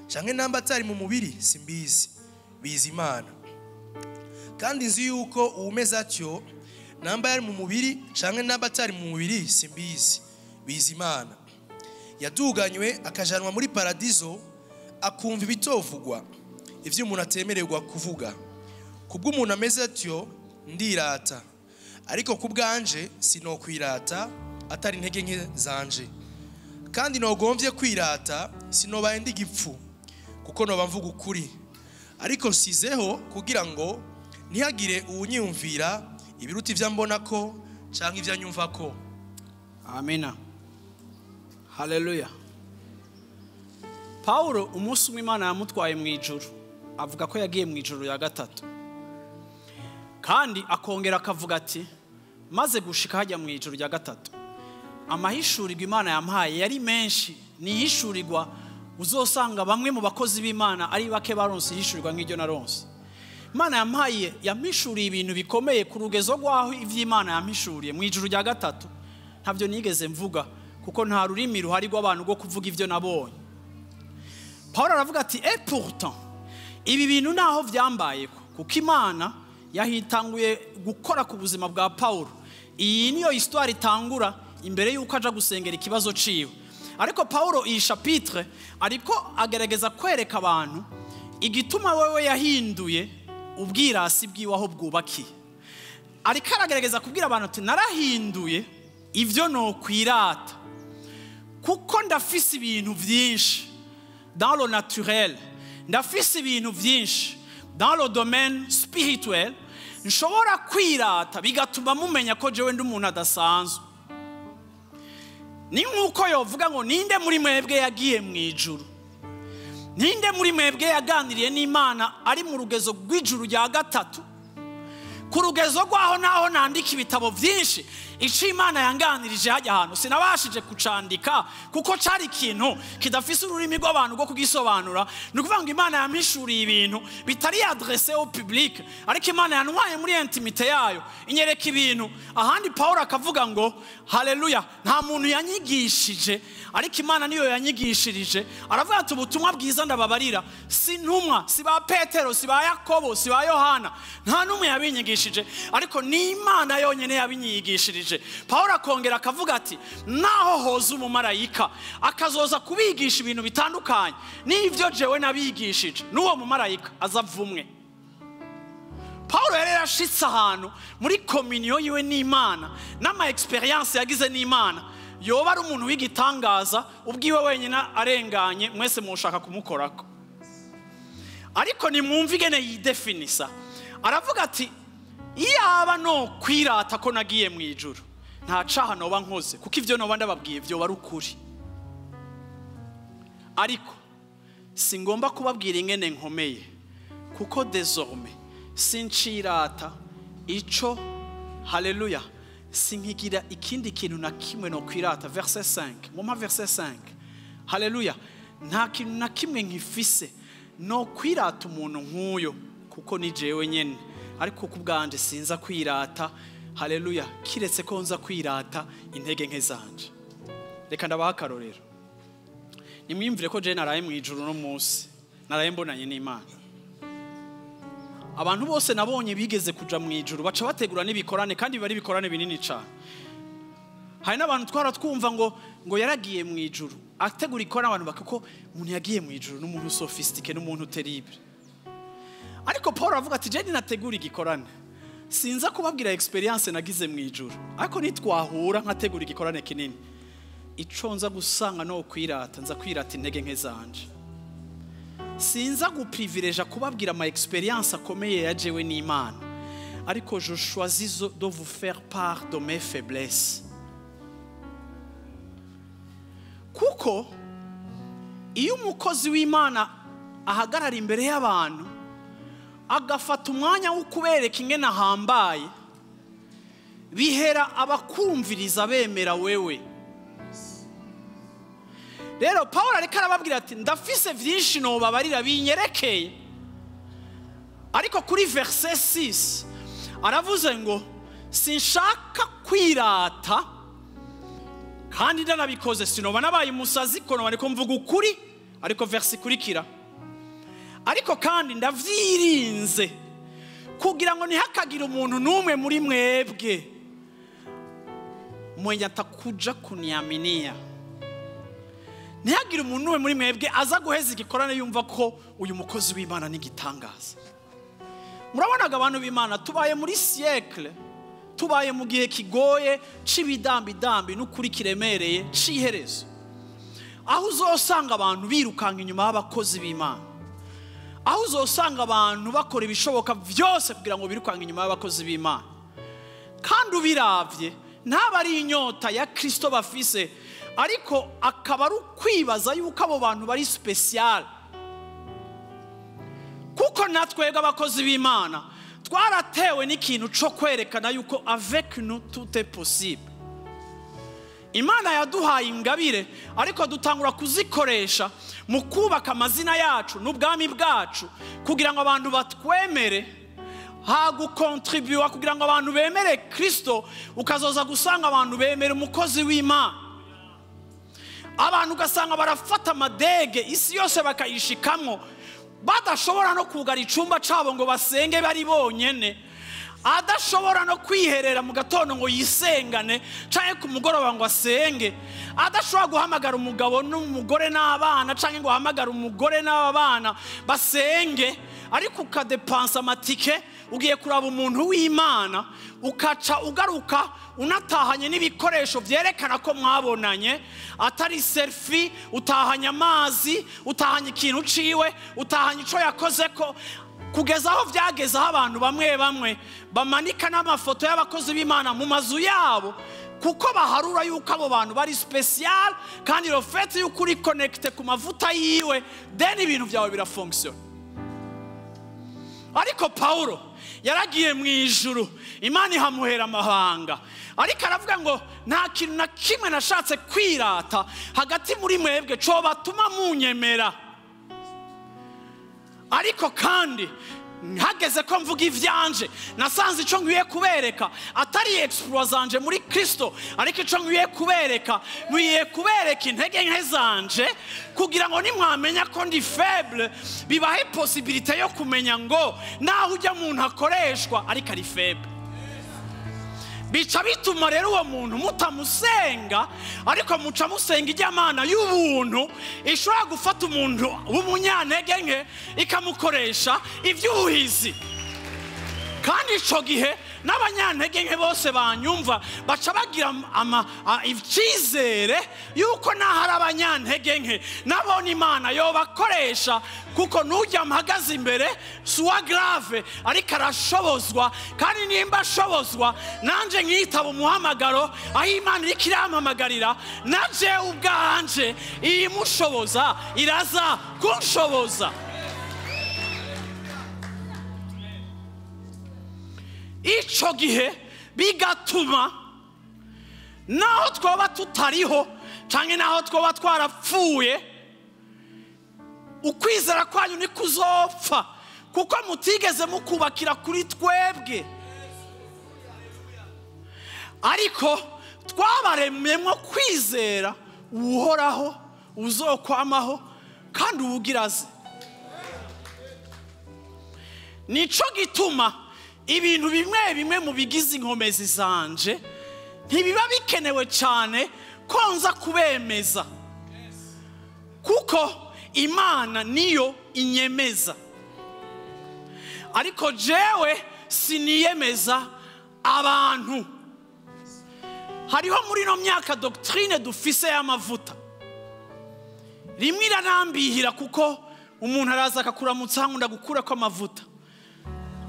[SPEAKER 2] canke namba atari mu mubiri simbizi, bizi Imana. Kandi nzi yuko uwumeze atyo, namba yari mu mubiri canke namba atari mu mubiri simbizi, bizi Imana, yaduganywe akajanwa muri paradizo, akumva ibitovugwa, ivyo umuntu atemererwa kuvuga. Kubw'umuntu ameze atyo ndirata, ariko ku bwanje sinokwirata atari intege nke zanje. Kandi nogombye kwirata sinobaye ndi gipfu, kuko noba mvuga ukuri. Ariko nsizeho kugira ngo ntihagire uwunyiyumvira ibiruta ivyo mbona ko canke ivyo anyumva ko.
[SPEAKER 1] Amina, haleluya. Paulo umunsi umwe Imana yamutwaye mu ijuru, avuga ko yagiye mu ijuru ya gatatu. Kandi akongera akavuga ati: "Maze gushika hajya mu ijuru rya gatatu, amahishurirwa Imana yampaye yari menshi." Ni ihishurirwa uzosanga bamwe mu bakozi b'Imana ari bake baronse ihishurirwa nk'iryo naronse. Imana yampaye, yampishuriye ibintu bikomeye ku rugezo rw'aho ivy'Imana yampishuriye mu ijuru rya gatatu ntabyo nigeze mvuga, kuko nta rurimi ruhari rw'abantu rwo kuvuga ibyo nabonye. Paul aravuga ati: "Et pourtant ibi bintu naho vyambayeko," kuko Imana yahitanguye gukora ku buzima bwa Paul. Iyi niyo histoire itangura imbere y'uko aja gusengera ikibazo ciwe. Ariko Paul iyi chapitre ariko agerageza kwereka abantu igituma wewe yahinduye ubwirasi bwiwe aho bwubakiye. Ariko aragerageza kubwira abantu ati: "Narahinduye ivyo nokwirata, kuko ndafise ibintu vyinshi dans le naturel, ndafise ibintu vyinshi dans le domaine spirituel nshobora kwirata, bigatuma mumenya ko jewe ndi umuntu adasanzwe." Ni nk'uko yovuga ngo: "Ninde muri mwebwe yagiye mu ijuru? Ninde muri mwebwe yaganiriye n'Imana ari mu rugezo rw'ijuru rya gatatu, ku rugezo rwaho naho nandika ibitabo byinshi, icyo Imana yanganirije hajya ahantu sinabashije kucandika, kuko cari ikintu kidafise ururimi rw'abantu rwo kugisobanura"? Ni ukuvuga ngo Imana yampishuriye ibintu bitari adressé au public, ariko Imana yantwaye muri intimité yayo, inyereka ibintu. Ahandi Paul akavuga ngo: "Haleluya, nta muntu yanyigishije, ariko Imana niyo yanyigishirije." Aravuga ati: "Ubutumwa bwiza ndababarira, si ntumwa, si ba Petero, si ba Yakobo, si ba Yohana, nta n'umwe yabinyigishije, ariko ni Imana yonyine yabinyigishirije." Paul akongera akavuga ati: "Naho hoza umumarayika akazoza kubigisha ibintu bitandukanye n'ibyo jewe nabigishije, n'uwo mumarayika azavumwe." Paul yari yarashitse ahantu muri communion yiwe n'Imana n'ama expérience yagize n'Imana, yoba ari umuntu w'igitangaza ubwiwe wenyine arenganye, mwese mushaka kumukorako. Ariko nimwumve ingene yidefinisa. Aravuga ati: "Iyaba no kwirata ko nagiye mu ijuru, nta caha noba nkoze, kuko ivyo noba ndababwiye vyoba ari ukuri. Ariko singomba kubabwira ingene nkomeye." Kuko désormais sincirata ico, haleluya, sinkigira ikindi kintu na kimwe no kwirata. Verset 5, muma verset 5, haleluya. Nta kintu na kimwe nkifise no kwirata umuntu nk'uyo, kuko ni jewe nyene. Ariko ku bwanje sinza kwirata, haleluya, kiretse ko nza kwirata intege nke zanje. Reka ndabaha akarorero. Nimwiyumvire ko je naraye mu ijuru, no munsi naraye mbonanye n'Imana. Abantu bose nabonye bigeze kuja mu ijuru baca bategura n'ibikorane, kandi biba ari ibikorane binini cyane. Hari n'abantu twara twumva ngo yaragiye mu ijuru, ategura ikorane, abantu bakako umuntu yagiye mu ijuru n'umuntu sophistiqué, n'umuntu terrible. Ariko Paul aravuga ati: "Je ninategura igikorane, sinza kubabwira expérience nagize mu ijuru, ariko nitwahura nkategura igikorane kinini, ico nza gusanga no kwirata, nza kwirata intege nke zanje. Sinza guprivileja kubabwira ama expérience akomeye ya jewe n'Imana, ariko je choisis de vous faire part de mes faiblesses." Kuko iyo umukozi w'Imana ahagarara imbere y'abantu, agafata umwanya wo kubereka ingene ahambaye, bihera abakumviriza bemera wewe. Rero Paul ariko arababwira ati: "Ndafise vyinshi nobabarira binyerekeye." Ariko kuri verset 6 aravuze ngo: "Sinshaka kwirata, kandi ndanabikoze sinoba nabaye umusazi, ko noba ariko mvuga ukuri." Ariko verset ikurikira: "Ariko kandi ndavyirinze kugira ngo ntihakagire umuntu n'umwe muri mwebwe mwenye atakuja kuniaminia." Ntihagire umuntu n'umwe muri mwebwe aza guheza igikorane yumva ko uyu mukozi w'Imana ni igitangaza. Murabonaga, abantu b'Imana, tubaye muri siècle, tubaye mu gihe kigoye c'ibidambidambi n'ukuri kiremereye c'iherezo, aho uzosanga abantu birukanka inyuma y'abakozi b'Imana, aho uzosanga abantu bakora ibishoboka byose kugira ngo birukanke inyuma y'abakozi b'Imana. Kandi ubiravye, ntaba ari inyota ya Kristo bafise, ariko akaba ari ukwibaza yuko abo bantu bari spécial. Kuko natwebwe abakozi b'Imana twaratewe n'ikintu cyo kwerekana yuko avec nous tout est possible. Imana yaduhaye ingabire, ariko dutangura kuzikoresha mu kubaka amazina yacu n'ubwami bwacu kugira ngo abantu batwemere, hagukontribuwa kugira ngo abantu bemere Kristo. Ukazoza gusanga abantu bemera umukozi w'Imana, abantu ugasanga barafata amadege isi yose bakayishikamwo, badashobora no kugara icumba cabo ngo basenge bari bonyene, adashobora no kwiherera mu gatondo ngo yisengane, canke ku mugoroba ngo asenge, adashobora guhamagara umugabo n'umugore n'abana, canke ngo ahamagare umugore n'abana basenge. Ariko ukadepansa amatike ugiye kuraba umuntu w'Imana, ukaca ugaruka unatahanye n'ibikoresho byerekana ko mwabonanye, atari selfie, utahanye amazi, utahanye ikintu ciwe, utahanye ico yakoze. Ko kugeza aho byageze, aho abantu bamwe bamwe bamanika n'amafoto y'abakozi b'Imana mu mazu yabo, kuko baharura yuko abo bantu bari spécial. Kandi le fait yuko uri connecté ku mavuta yiwe, then ibintu byawe birafonctionne. Ariko Paulo yaragiye mu ijuru, Imana ihamuhera amahanga, ariko aravuga ngo: "Nta kintu na kimwe nashatse kwirata hagati muri mwebwe co batuma munyemera. Ariko kandi hageze ko mvuga ivyanje, nasanze ico nkwiye kubereka atari exploit zanje muri Kristo, ariko ico nkwiye kubereka, nkwiye kubereka intege nke zanje, kugira ngo nimwamenya ko ndi faible, bibahe possibilité yo kumenya ngo naho ujya muntu akoreshwa, ariko ari faible." Bica bituma rero uwo muntu mutamusenga, ariko muca musenga ijyamana y'ubuntu ishobora gufata umuntu w'umunyantege nke ikamukoresha iby'ubuhizi. Kandi icyo gihe n'abanyantege nke bose banyumva baca bagira icyizere yuko naho ari abanyantege nke, nabona Imana yobakoresha, kuko n'ujya mpagaze imbere si uwa grave, ariko arashobozwa. Kandi nimba ashobozwa, nanjye nkitaba umuhamagaro aho Imana iriko irampamagarira, na jewe ubwanje iyimushoboza iraza kunshoboza. Ico gihe bigatuma naho twaba tutariho canke naho twaba twarapfuye, ukwizera kwanyu ntikuzopfa, kuko mutigeze mukubakira kuri twebwe, ariko twabaremyemo kwizera uhoraho uzokwamaho kandi uwugira aze. Nico gituma ibintu bimwe bimwe mu bigize inkomezi zanje ntibiba bikenewe cyane ko nza kubemeza, kuko Imana niyo inyemeza, ariko jewe siniyemeza abantu. Hariho muri ino myaka doctrine dufise y'amavuta rimwe iranambihira, kuko umuntu araza akakuramutsa ngo ndagukura ko amavuta.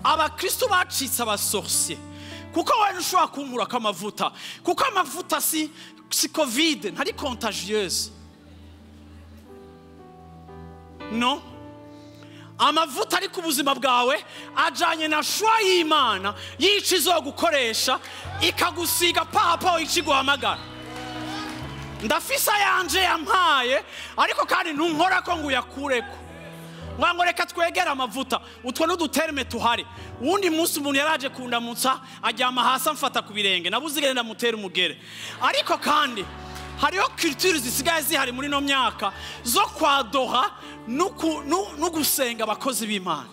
[SPEAKER 1] Abakristo bacitse abasorcier, kuko wowe ntushobora kunkura ko amavuta, kuko amavuta si Covid, ntari contagieuse. No, amavuta ari ku buzima bwawe ajanye na choix y'Imana yica izogukoresha, ikagusiga papa ikiguhamagara. Ndafise ayanje yampaye, ariko kandi ntunkora ko ngo uyakureko. Ngo reka twegere amavuta, utwo n'uduterme tuhari. Uwundi munsi umuntu yaraje kundamutsa aryama hasi amfata ku birenge, nabuze igende ndamutera umugere. Ariko kandi hariho culture zisigaye zihari muri no myaka zo kwadoha no gusenga abakozi b'Imana.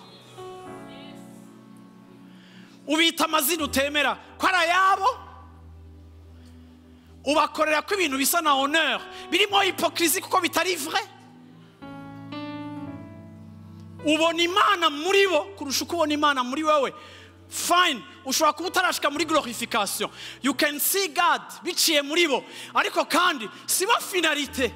[SPEAKER 1] Ubita amazina utemera ko ari ayabo, ubakorera ko ibintu bisa na honneur birimo hypocrisie kuko bitari vrai. Ubona Imana muri bo kurusha uko ubona Imana muri wewe. Fine, ushobora kuba utarashika muri glorification, you can see God biciye muri bo, ariko kandi sibo finalité.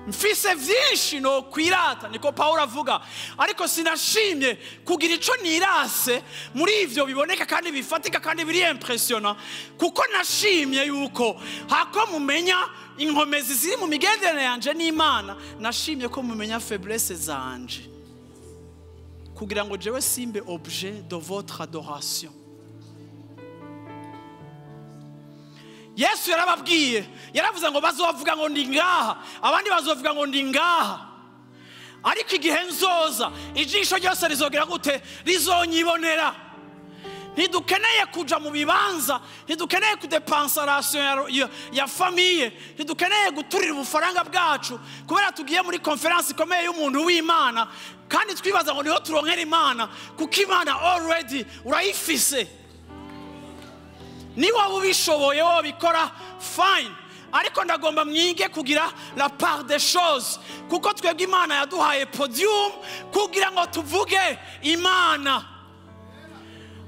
[SPEAKER 1] Mfise vyinshi no kwirata, niko Paulo avuga, ariko sinashimye kugira ico nirase muri ivyo biboneka kandi bifatika kandi biri impressionnant, kuko nashimye yuko hako mumenya inkomezi ziri mu migenderanire yanje n'Imana, nashimye ko mumenya faiblesse zanje, kugira ngo jewe simbe objet de votre adoration. Yesu yarababwiye, yaravuze ngo bazovuga ngo ndi ngaha, abandi bazovuga ngo ndi ngaha, ariko igihe nzoza ijisho ryose rizogera gute? Rizonyibonera. Ntidukeneye kuja mu bibanza, ntidukeneye kudepansa ration ya famille, ntidukeneye guturira ubufaranga bwacu kubera tugiye muri conference ikomeye y'umuntu w'Imana, kandi twibaza ngo niho turonkera Imana, kuko Imana already urayifise. Niba ubishoboye wabikora, fine, ariko ndagomba mwige kugira la part des choses, kuko twebwe Imana yaduhaye podium kugira ngo tuvuge Imana.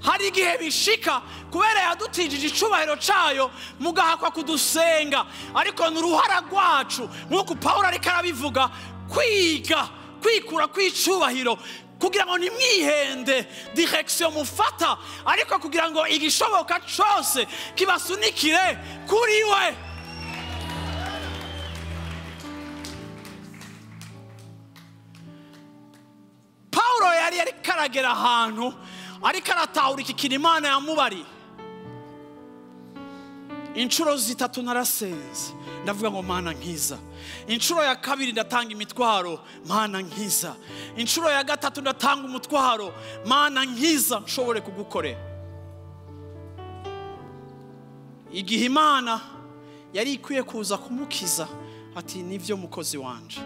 [SPEAKER 1] Hari igihe bishika kubera yadutijije icubahiro cayo mugahakwa kudusenga, ariko ni uruhara rwacu nk'uko Pawulo ariko arabivuga, kwiga kwikura kw'icubahiro kugira ngo ntimwihende direction mufata, ariko kugira ngo igishoboka cose kibasunikire kuri we. Pawulo yari ariko aragera ahantu ariko aratahura iki kintu Imana yamubariye. Inshuro zitatu narasenze ndavuga ngo Mana nkiza. Inshuro ya kabiri ndatanga imitwaro, Mana nkiza. Inshuro ya gatatu ndatanga umutwaro, Mana nkiza nshobore kugukorera. Igihe Imana yari ikwiye kuza kumukiza, ati nivyo mukozi wanje,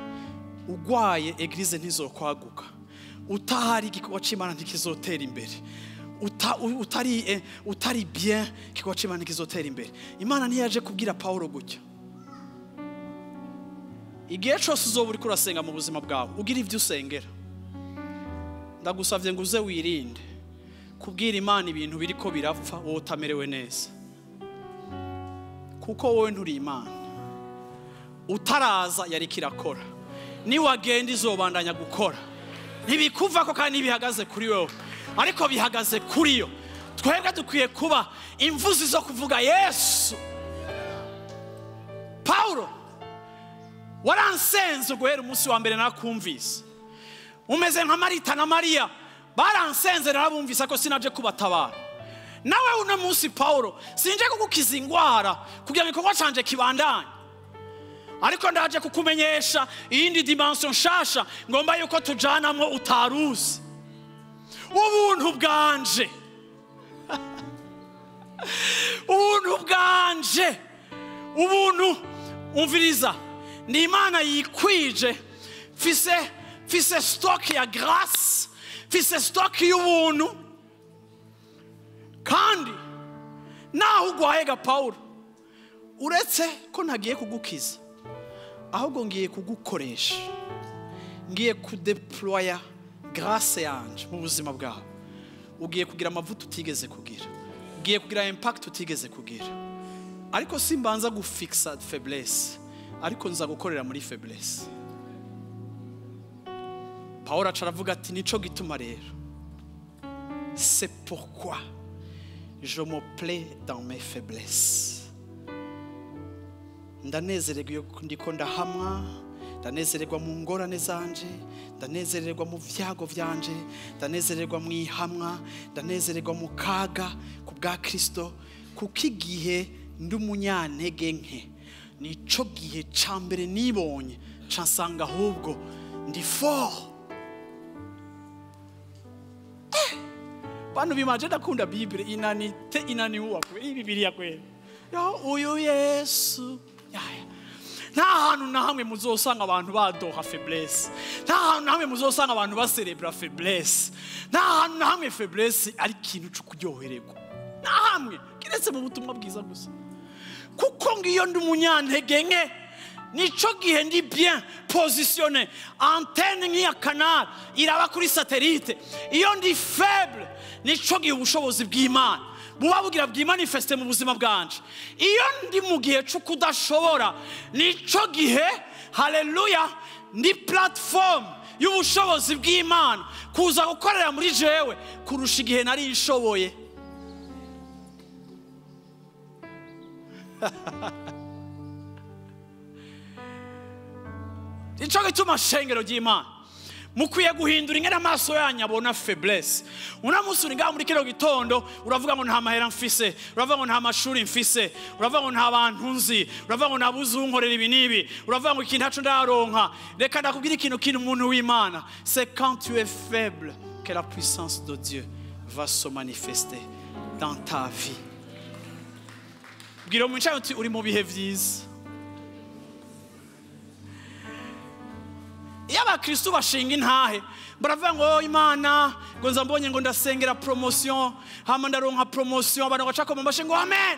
[SPEAKER 1] ugwaye eglise ntizokwaguka, utahari igikorwa c'Imana ntikizotera imbere, utari bien igikorwa c'Imana ntikizotera imbere. Imana ntiyaje kubwira Paulo gutya. Igihe cyose uzoba uriko urasenga mu buzima bwawe, ugira ivyo usengera, ndagusavye ngo uze wirinde kubwira Imana ibintu biriko birapfa wowe utamerewe neza, kuko wowe nturi Imana. Utaraza yariko irakora, niwagenda izobandanya gukora. Ntibikuvako kandi ntibihagaze kuri wewe, ariko bihagaze kuri yo. Twebwe dukwiye kuba imvuzi zo kuvuga Yesu. Paulo, waransenze guhera umunsi wa mbere nakumvise, umeze nka Marita na Mariya. Baransenze narabumvise ko sinaje kubatabara. Nawe uno munsi Paulo, sinje kugukiza ingwara kugira ngo igikorwa canje kibandanye. Ariko ndaje kukumenyesha iyindi dimension nshasha ngomba yuko tujanamwo utaruzi. Ubuntu bwanje. Ubuntu bwanje. Ubuntu umviriza. Ni Imana yikwije. Fise stock ya grâce, fise stock y'ubuntu. Kandi naho ugwaye ga Paulo, uretse ko ntagiye kugukiza, ahubwo ngiye kugukoresha, ngiye kudeploya grâce yanje mu buzima bwawe. Ugiye kugira amavuta utigeze kugira, ugiye kugira impact utigeze kugira. Ariko simbanza gufixa faiblesse, ariko nza gukorera muri faiblesse. Paulo aca aravuga ati nico gituma rero, c'est pourquoi je me plais dans mes faiblesses. Ndanezererwa iyo ndiko ndahamwa, ndanezererwa mu ngorane zanje, ndanezererwa mu vyago vyanje, ndanezererwa mu ihamwa, ndanezererwa mu kaga ku bwa Kristo, kuko igihe ndi umunyantege nke nico gihe ca mbere nibonye ca nsanga ahubwo ndi fort. Bantu bimaje ndakunda Bible inanite inaniuwa kwe Bibiliya kweli. Yo uyu Yesu. Nta hantu na hamwe muzosanga abantu badoha faiblesse. Nta hantu na hamwe muzosanga abantu baserebra faiblesse. Nta hantu na hamwe faiblesse ari ikintu cyo kuryohererwa. Nta hamwe kiretse mu butumwa bwiza gusa. Kuko ngiyo ndi umunyantege nke nico gihe ndi bien positionné, antenne nk'iya canal iraba kuri satellite. Iyo ndi faible nico gihe ubushobozi bw'Imana buba bugira bwimanifeste mu buzima bwanje. Iyo ndi mu gihe cyo kudashobora nico gihe, haleluya, ndi platform y'ubushobozi bw'Imana kuza gukorera muri jewe kurusha igihe nari nshoboye. Nico gituma shengero ry'Imana mukwiye guhindura ingene amaso yanyu abona faiblesse. Unamunsi uri ngaho muri kino gitondo uravuga ngo nta mahera mfise, uravuga ngo nta mashuri mfise, uravuga ngo nta bantu nzi, uravuga ngo nabuze unkorera ibi n'ibi, uravuga ngo ikintu ntaco ndaronka. Reka ndakubwira ikintu kintu umuntu w'Imana, c'est quand tu es faible que la puissance de Dieu va se manifester dans ta vie. Bwira umuntu uti uri mu bihe vyiza. Iyo abakristo bashinga intahe baravuga ngo Imana ngo nza mbonye ngo ndasengera promotion, hama ndaronka promotion, abantu bacako mu bashinga amen.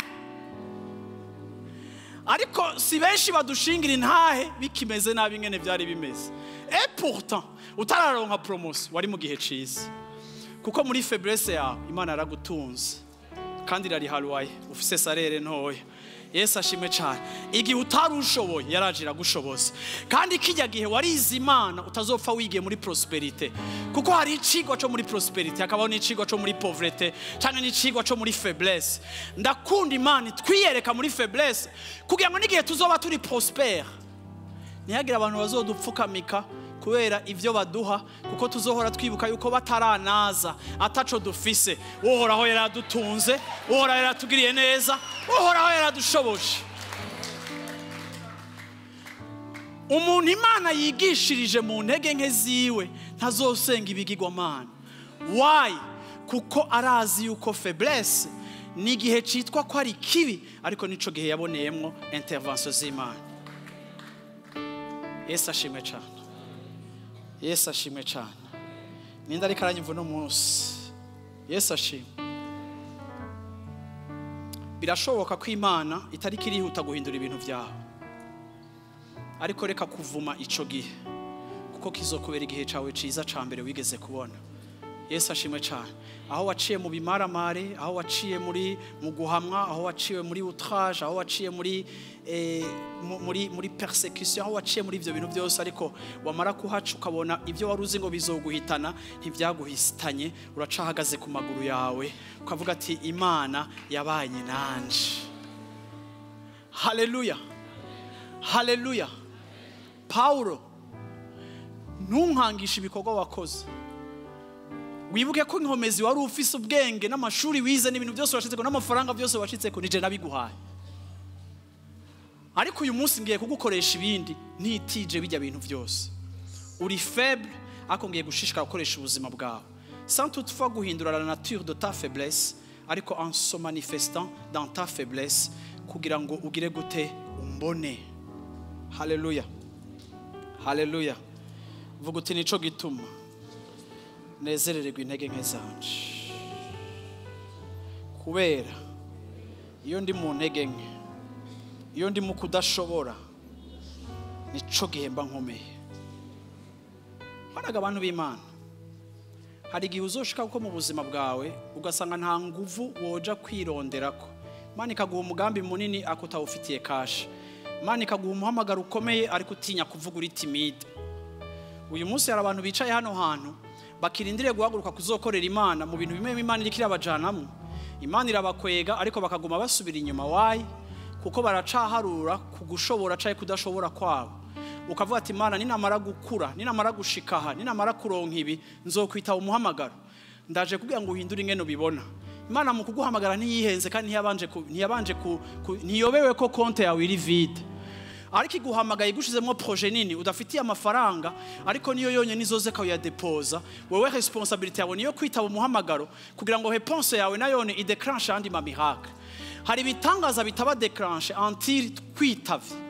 [SPEAKER 1] Ariko si benshi badushingira intahe bikimeze nabi ngene byari bimeze. Et pourtant utararonka promotion wari mu gihe ciza, kuko muri faiblesse yawe Imana yaragutunze kandi irariharuwaye, ufise salaire ntoya. Yesu ashimwe cyane. Igihe utarushoboye yarajira gushoboza. Kandi kijya gihe warize Imana utazopfa wigiye muri prosperité. Kuko hari icigwa cyo muri prosperité, hakabaho n'icigwa cyo muri pauvreté, cyangwa n'icigwa cyo muri faiblesse. Ndakunda Imana twiyereka muri faiblesse kugira ngo n'igihe tuzoba turi prospère, ntihagire abantu bazodupfukamika kubera ivyo baduha, kuko tuzohora twibuka yuko bataranaza ataco dufise. Uhoraho yaradutunze, Uhoraho yaratugiriye neza, Uhoraho yaradushoboje. Umuntu Imana yigishirije mu ntege nke ziwe ntazosenga ibigirwamana. Why? Kuko arazi yuko faiblesse ni igihe citwa ko ari kibi, ariko nico gihe yaboneyemwo intervention z'Imana. Yesu ashimwe cyane. Yesu ashimwe cyane. Ninde ariko aranyumva uno munsi? Yesu ashimwe. Birashoboka ko Imana itari kirihuta guhindura ibintu byawe, ariko reka kuvuma ico gihe, kuko kizokubera igihe cawe ciza ca mbere wigeze kubona. Yesu ashimwe cyane. Aho waciye mu bimaramare, aho waciye muri mu guhamwa, aho waciye muri outrage, aho waciye muri muri persecution, aho waciye muri ivyo bintu byose, ariko wamara kuhaca ukabona ivyo wari uzi ngo bizoguhitana ntivyaguhitanye, uracahagaze ku maguru yawe ukavuga ati Imana yabanye nanje. Haleluya, haleluya. Paulo, ntunkangishe ibikorwa wakoze, Wibuke ko inkomezi wari ufise, ubwenge n'amashuri wize n'ibintu byose washitseko n'amafaranga byose washitseko, nije nabiguhaye. Ariko uyu munsi ngiye kugukoresha ibindi ntitije bijya bintu byose. Uri faible, ariko ngiye gushishikara gukoresha ubuzima bwawe, sans toutefois guhindura la nature de ta faiblesse, ariko en se manifestant dans ta faiblesse, kugira ngo ugire gute? Umbone. Haleluya, haleluya. Vuga uti: "Nico gituma nezerererwa intege nke zanje, kubera iyo ndi mu ntege nke, iyo ndi mu kudashobora, nico gihe mba nkomeye." Baraga abantu b'Imana, hari igihe uzoshika kuko mu buzima bwawe ugasanga nta nguvu woja kwironderako. Imana ikaguha umugambi munini ariko utawufitiye cash. Imana ikaguha umuhamagaro ukomeye ariko utinya kuvuga, uri timide. Uyu munsi hari abantu bicaye hano hantu bakirindiriye guhaguruka kuzokorera Imana mu bintu bimwe Imana iriko irabajanamwo. Imana irabakwega, ariko bakaguma basubira inyuma. Why? Kuko baracaharura ku gushobora canke kudashobora kwabo. Ukavuga ati: "Imana, ninamara gukura, ninamara gushika aha, ninamara kuronka ibi, nzokwitaba umuhamagaro." Ndaje kugira ngo uhindure ingene ubibona. Imana mu kuguhamagara ntiyihenze, kandi ntiyabanje ntiyobewe ko konte yawe iri vide, ariko iguhamagaye igushizemo projet nini udafitiye amafaranga, ariko niyo yonyine izoze ukayadepoza. Wewe responsabilité yawe niyo kwitaba umuhamagaro, kugira ngo réponse yawe nayone idéclenche andi ma miracle. Hari ibitangaza bitaba déclenché until twitavye.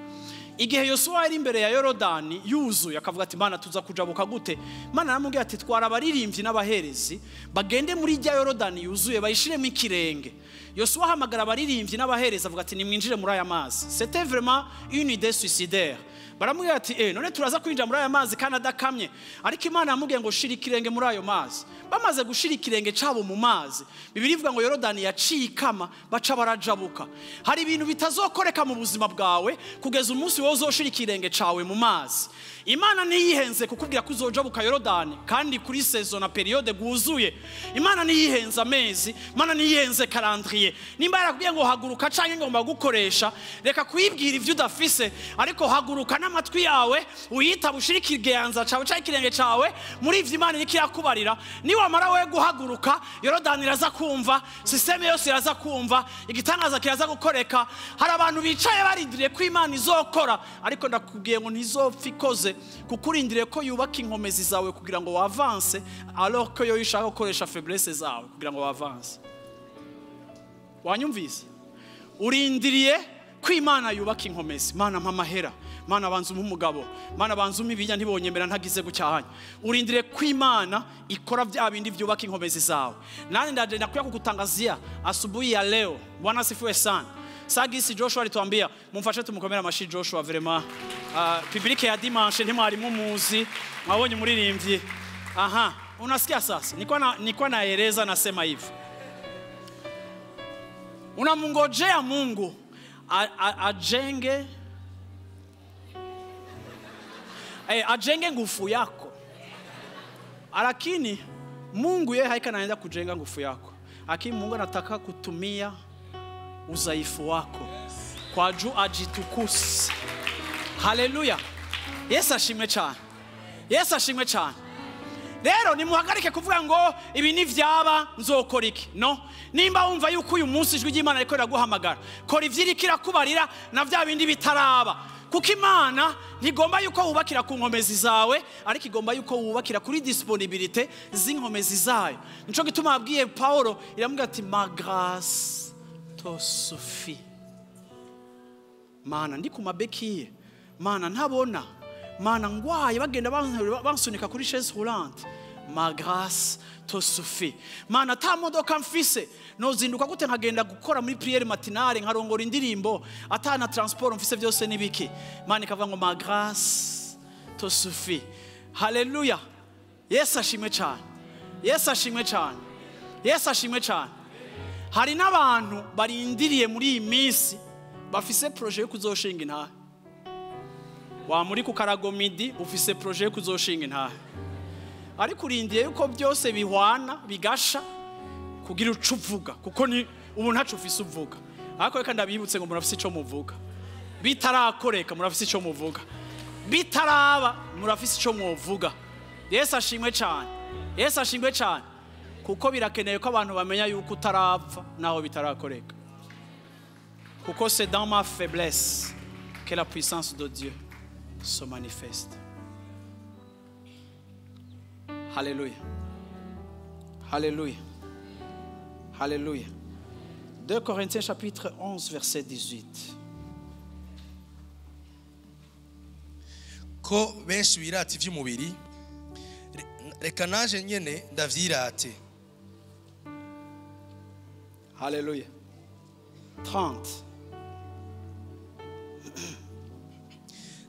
[SPEAKER 1] Igihe Yosuwa yari imbere ya Yorodani yuzuye, akavuga ati: "Mana, tuza kujabuka gute?" Mana aramubwira ati: "Twara abaririmbyi n'abaherezi, bagende muri rya Yorodani yuzuye, bayishiremo ikirenge." Yosuwa ahamagara abaririmbyi n'abaherezi, avuga ati: "Nimwinjire muri aya mazi." C'était vraiment une idée suicidaire. Baramubwira ati: "Eh, none turaza kwinjira muri aya mazi kandi adakamye?" Ariko Imana yamubwiye ngo: "Shira ikirenge muri ayo mazi." Bamaze gushira ikirenge cabo mu mazi, Bibiliya ivuga ngo Yorodani yaciye ikama, baca barajabuka. Hari ibintu bitazokoreka mu buzima bwawe kugeza umunsi wowe uzoshira ikirenge cawe mu mazi. Imana ntiyihenze kukubwira ko uzojabuka Yorodani kandi kuri saison na période guzuye. Imana ntiyihenze amezi, Imana ntiyihenze calendrier. Nimba yarakubwiye ngo haguruka canke ngomba gukoresha, reka kuyibwira ivyo udafise, ariko haguruka n'amatwi yawe, uyitaba, ushire ikiganza cawe canke ikirenge cawe muri ivyo Imana iriko irakubarira. Niwamara we guhaguruka, Yorodani iraza kumva, système yose iraza kumva, igitangaza kiraza gukoreka. Hari abantu bicaye barindiriye ko Imana izokora, ariko ndakubwiye ngo ntizopfa ikoze, kuko urindiriye ko yubaka inkomezi zawe kugira ngo wavance, alors ko yo ishaka gukoresha faiblesse zawe kugira ngo wavance. Wanyumvise? Urindiriye ko Imana yubaka inkomezi. "Mana, mpa amahera. Mana, banza umpe umugabo. Mana, banza umpe ibinya, ntibonyemera ntagize gucyahanya." Urindiriye ko Imana ikora bya bindi byubaka inkomezi zawe. Nani ndaje nakuya kukutangazia asubuhi ya leo. Bwana asifiwe sana. Sagisi Joshua alituambia, mumfashe tumukomera amashi Joshua. Vraiment, public ya dimanche ntimwari mumuzi, mwabonye umuririmbyi. Aha, unasikia sasa? Nilikuwa naeleza, nasema hivi: unamngojea Mungu ajenge ajenge nguvu yako, lakini Mungu yeye haika anaenda kujenga nguvu yako, lakini Mungu anataka kutumia udhaifu wako kwa juu ajitukuse. Haleluya! Yesu ashimwe cyane, Yesu ashimwe cyane. Rero nimuhagarike kuvuga ngo ibi nivyaba nzokora iki. No nimba wumva yuko uyu munsi ijwi ry'Imana riko riraguhamagara, kora ivyiriko irakubarira na vya bindi bitaraba, kuko Imana ntigomba yuko wubakira ku nkomezi zawe, ariko igomba yuko wubakira kuri disponibilité z'inkomezi zayo. Nico gituma yabwiye Paulo, iramubwira ati: "Ma grâce te suffit." Mana, ndi ku ma béquilles. Mana, ntabona. Mana, ngwaye, bagenda bansunika kuri chaise roulante. Ma grâce te suffit. Mana, ata modoka mfise, nozinduka gute nkagenda gukora muri prière matinale, nkarongora indirimbo, ata na transport mfise, byose nibiki? Mana ikavuga ngo: "Ma grâce te suffit." Haleluya! Yesu ashimwe cyane, Yesu ashimwe cyane, Yesu ashimwe cyane. Hari n'abantu barindiriye muri iyi minsi, bafise projet yo kuzoshinga intahe. Wa muri ku karagomidi, ufise projet yo kuzoshinga intahe, ariko urindiye yuko byose bihwana bigasha kugira uco uvuga, kuko ni ubu ntaco ufise uvuga. Ariko reka ndabibutse ngo murafise ico muvuga. Bitarakoreka, murafise ico muvuga. Bitaraba, murafise ico mwovuga. Yesu ashimwe cyane, Yesu ashimwe cyane. Kuko birakeneye ko abantu bamenya yuko utarapfa naho bitarakoreka. Kuko c'est dans ma faiblesse que la puissance de Dieu se manifeste. Hallelujah. Hallelujah. Hallelujah. 2 Corinthiens chapitre 11 verset 18.
[SPEAKER 2] Ko benshi birata ivy'umubiri, reka naje nyene ndavyirate.
[SPEAKER 1] Hallelujah. 30.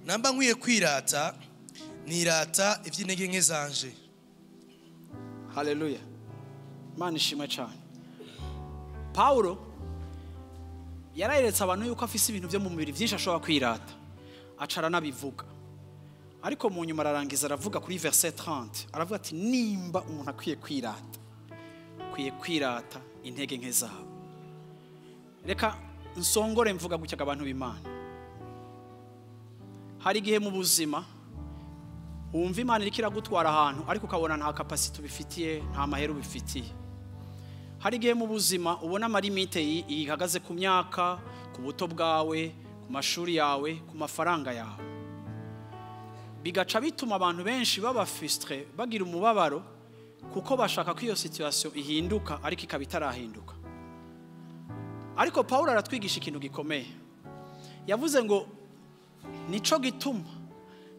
[SPEAKER 2] Namba nkwiye kwirata, nirata ivy'intege nke zanje.
[SPEAKER 1] Hallelujah. Imana ishimwe cyane. Paulo yarayeretse abantu yuko afise ibintu byo mu mubiri byinshi ashobora kwirata, aca aranabivuga. Ariko mu nyuma ararangiza aravuga kuri verset 30, aravuga ati nimba umuntu akwiye kwirata, akwiye kwirata intege nke zabo. Reka nsongore mvuga gutya abantu b'Imana. Hari igihe mu buzima wumva Imana iriko iragutwara ahantu, ariko ukabona nta capacity ubifitiye, nta mahera ubifitiye. Hari igihe mu buzima ubona amalimite ihagaze ku myaka, ku buto bwawe, ku mashuri yawe, ku mafaranga yawe. Bigaca bituma abantu benshi baba frustré, bagira umubabaro, kuko bashaka ko iyo situation ihinduka ariko ikaba itarahinduka. Ariko Paulo aratwigisha ikintu gikomeye. Yavuze ngo nico gituma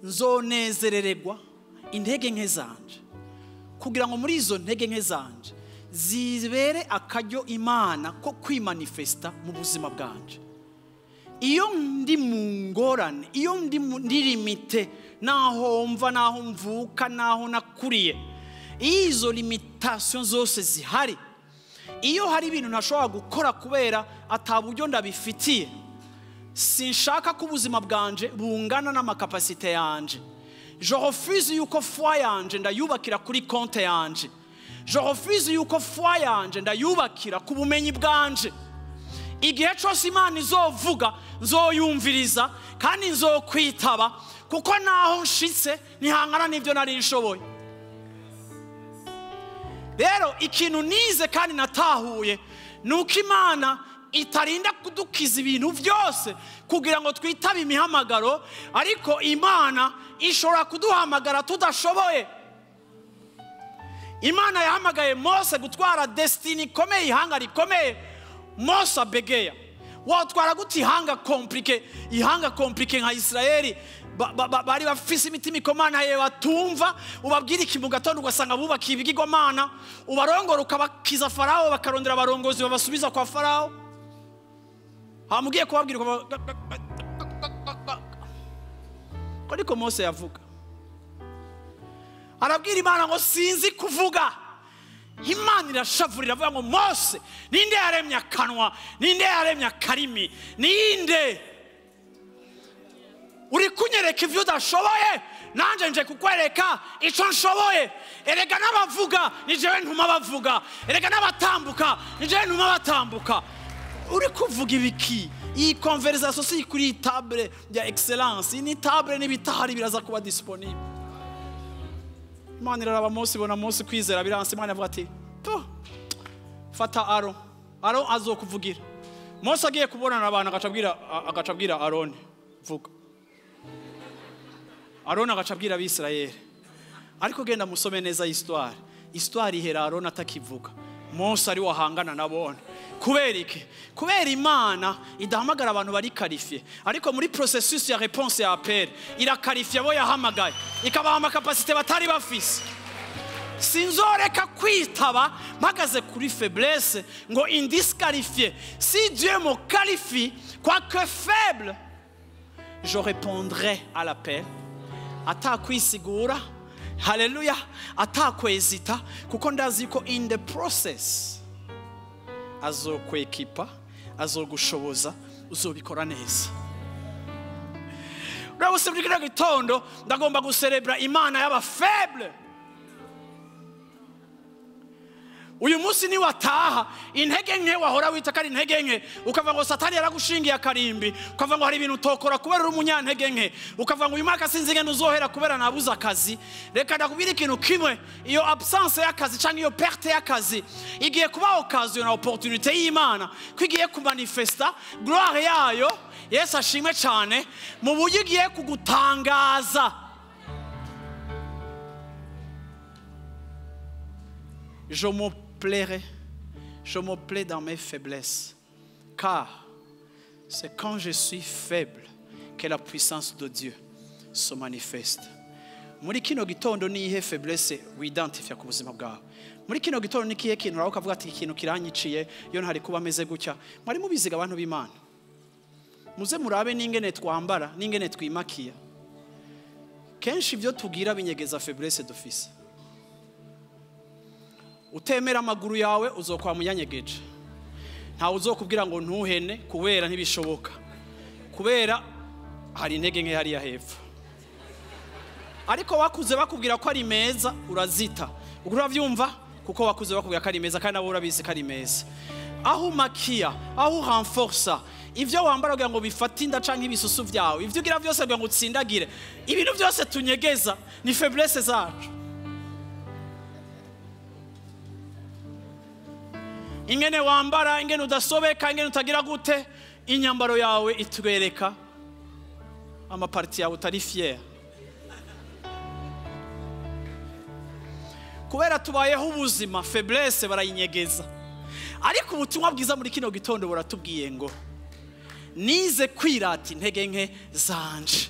[SPEAKER 1] nzonezerererwa intege nke zanje, kugira ngo muri izo ntege nke zanje zibere akaryo Imana ko kwimanifesta mu buzima bwanje. Iyo ndi mu ngorane, iyo ndi limité, naho mva, naho mvuka, naho nakuriye, izo limitation zose zihari, iyo hari ibintu ntashobora gukora kubera ataburyo ndabifitiye, sinshaka ko ubuzima bwanje bungana n'amakapasite yanje. Je refuse yuko foi yanje ndayubakira kuri konte yanje. Je refuse yuko foi yanje ndayubakira ku bumenyi bwanje. Igihe cyose Imana izovuga nzoyumviriza kandi nzokwitaba, kuko naho nshitse ntihangana n'ibyo nari nshoboye. Rero ikintu nize kandi natahuye nuko Imana itarinda kudukiza ibintu byose kugira ngo twitabe imihamagaro, ariko Imana ishobora kuduhamagara tudashoboye. Imana yahamagaye Mose gutwara destiny ikomeye, ihanga rikomeye. Mose abegeya. Watwara gute ihanga compliqué, ihanga compliqué nka Israeli, bari bafise imitima ikomana ye batumva, ubabwira iki mu gatondo ugasanga bubakiye ibigirwamana, ubarongora ukabakiza Farao, bakarondera abarongozi babasubiza kwa Farao. Hamugiye kubabwira ariko Mose yavuga, arabwira Imana ngo sinzi kuvuga. Imana irashavurira avuga ngo Mose, ninde yaremye akanwa, ninde yaremye akarimi, ninde uri kunyereka ivyo udashoboye, nanje nje kukwereka ico nshoboye. Erega n'abavuga ni jewe ntuma bavuga, erega n'abatambuka ni jewe ntuma batambuka. Uri kuvuga ibiki? Iyi conversation si kuri table ya excellence, ni table n'ibitahari biraza kuba disponible. Imana iraraba Mose, ibona Mose kwizera biranse. Imana avuga ati fata Aaron, Aaron azokuvugira. Mose agiye kubonana abantu agaca abwira Aaron vuga. Aaron agaca abwira Abisirayeli. Ariko genda musome neza histoire. Histoire ihera Aaron atakivuga, Mose ari wahangana nabone. Kubera iki? Kubera Imana idahamagara abantu bari qualifié, ariko muri processus ya réponse ya appel iraqualifia abo yahamagaye, ikabaha amakapasite batari bafise. Sinzoreka kwitaba mpagaze kuri faiblesse ngo indisqualifié. Si Dieu me qualifie, quoique faible, je répondrai à l'appel. Atakwisigura, haleluya, atakwezita, kuko ndazi ko in the process azokwekipa, azogushoboza, uzobikora neza. Urabuse muri kino gitondo ndagomba guserebra Imana y'aba faible. Uyu munsi ni wataha intege nke wahora wita ko ari intege nke, ukavuga ngo Satani yaragushingiye akarimbi, ukavuga ngo hari ibintu utokora kubera uri umunyantege nke, ukavuga ngo uyu mwaka sinzi ingene uzohera kubera nabuze akazi. Reka ndakubwira ikintu kimwe, iyo absence y'akazi cyangwa iyo perte y'akazi igiye kuba occasion na opportunité y'Imana ko igiye kumanifesta gloire yayo. Yesu ashimwe cyane, mu buryo igiye kugutangaza. Je me plairai, je me plais dans mes faiblesses, car c'est quand je suis faible que la puissance de Dieu se manifeste. Muri kino gitondo ni ihe faiblesse widentifia ku buzima bwawe? Muri kino gitondo ni kihe kintu uraho ukavuga ati ikintu kiranyiciye, iyo ntari kuba ameze gutya? Mwari mubiziga abantu b'Imana, muze murabe n'ingene twambara n'ingene twimakiya. Kenshi ibyo tugira binyegeza faiblesse dufise. Utemera amaguru yawe uzokwa munyanyegeje, ntawe uzokubwira ngo ntuhene kubera ntibishoboka, kubera hari intege nke hariya hepfo. Ariko wakuze bakubwira ko ari meza urazita, uravyumva kuko wakuze bakubwira ko ari meza kandi nabo urabizi ko ari meza. Aho umakiya, aho renforsa ivyo wambara kugira ngo bifate inda canke ibisusu vyawe, ivyo ugira vyose kugira ngo utsindagire, ibintu byose tunyegeza ni faiblesse zacu. Ingene wambara, ingene udasobeka, ingene utagira gute, inyambaro yawe itwereka amaparti yawe utari fier. Kubera tubayeho ubuzima faiblesse barayinyegeza. Ariko ubutumwa bwiza muri kino gitondo buratubwiye ngo nize kwirata intege nke zanje,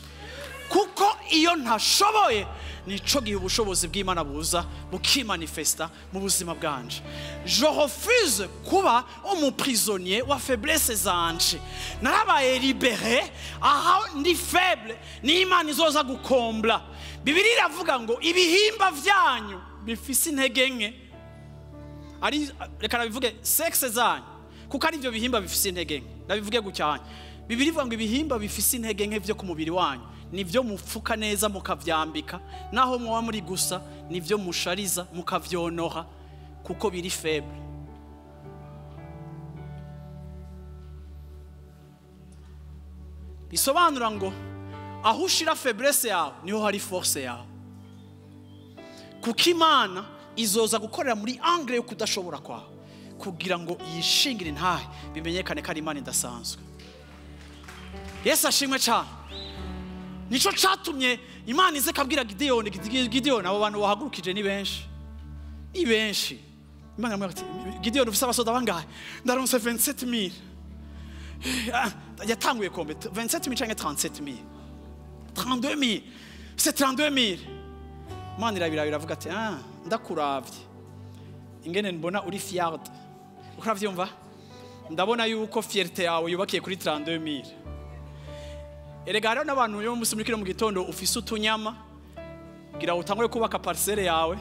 [SPEAKER 1] kuko iyo ntashoboye nico gihe ubushobozi bw'Imana buza bukimanifesta mu buzima bwanje. Je refuse kuba umuprisonnier wa faiblesse zanje. Narabaye libéré aho ndi faible, ni Imana izoza gukombla. Bibiliya iravuga ngo ibihimba vyanyu bifise intege nke, ari reka nabivuge sexe zanyu, kuko ari byo bihimba bifise intege nke. Ndabivuge gucyanya, Bibiliya ivuga ngo ibihimba bifise intege nke vyo ku mubiri wanyu nivyo mupfuka neza mukavyambika, naho muba muri gusa nivyo mushariza mukavyonoha kuko biri faible. Bisobanura ngo aho ushira faiblesse yawe niho hari force yawe, kuko Imana izoza gukorera muri angle yo kudashobora kwawe kugira ngo yishingire ntahe bimenyekane ko ari Imana idasanzwe. Yesu ashimwe cyane. Nico catumye Imana ize kabwira Gideon, Gideon abo bantu bahagurukije ni benshi, ni benshi. Imana iramubwira ati Gideon ufise abasoda bangahe? Ndaronse 27000. Yatanguye kombe 27000 canke 37000, 32000, c'est 32000. Imana irabira iravuga ati ah, ndakuravye ingene mbona uri fierde, uravyumva? Ndabona yuko fierté yawe yubakiye kuri 32000. Erega hariho n'abantu yo musi muri kino mu gitondo ufise utunyama kugira utangure kubaka parcelle yawe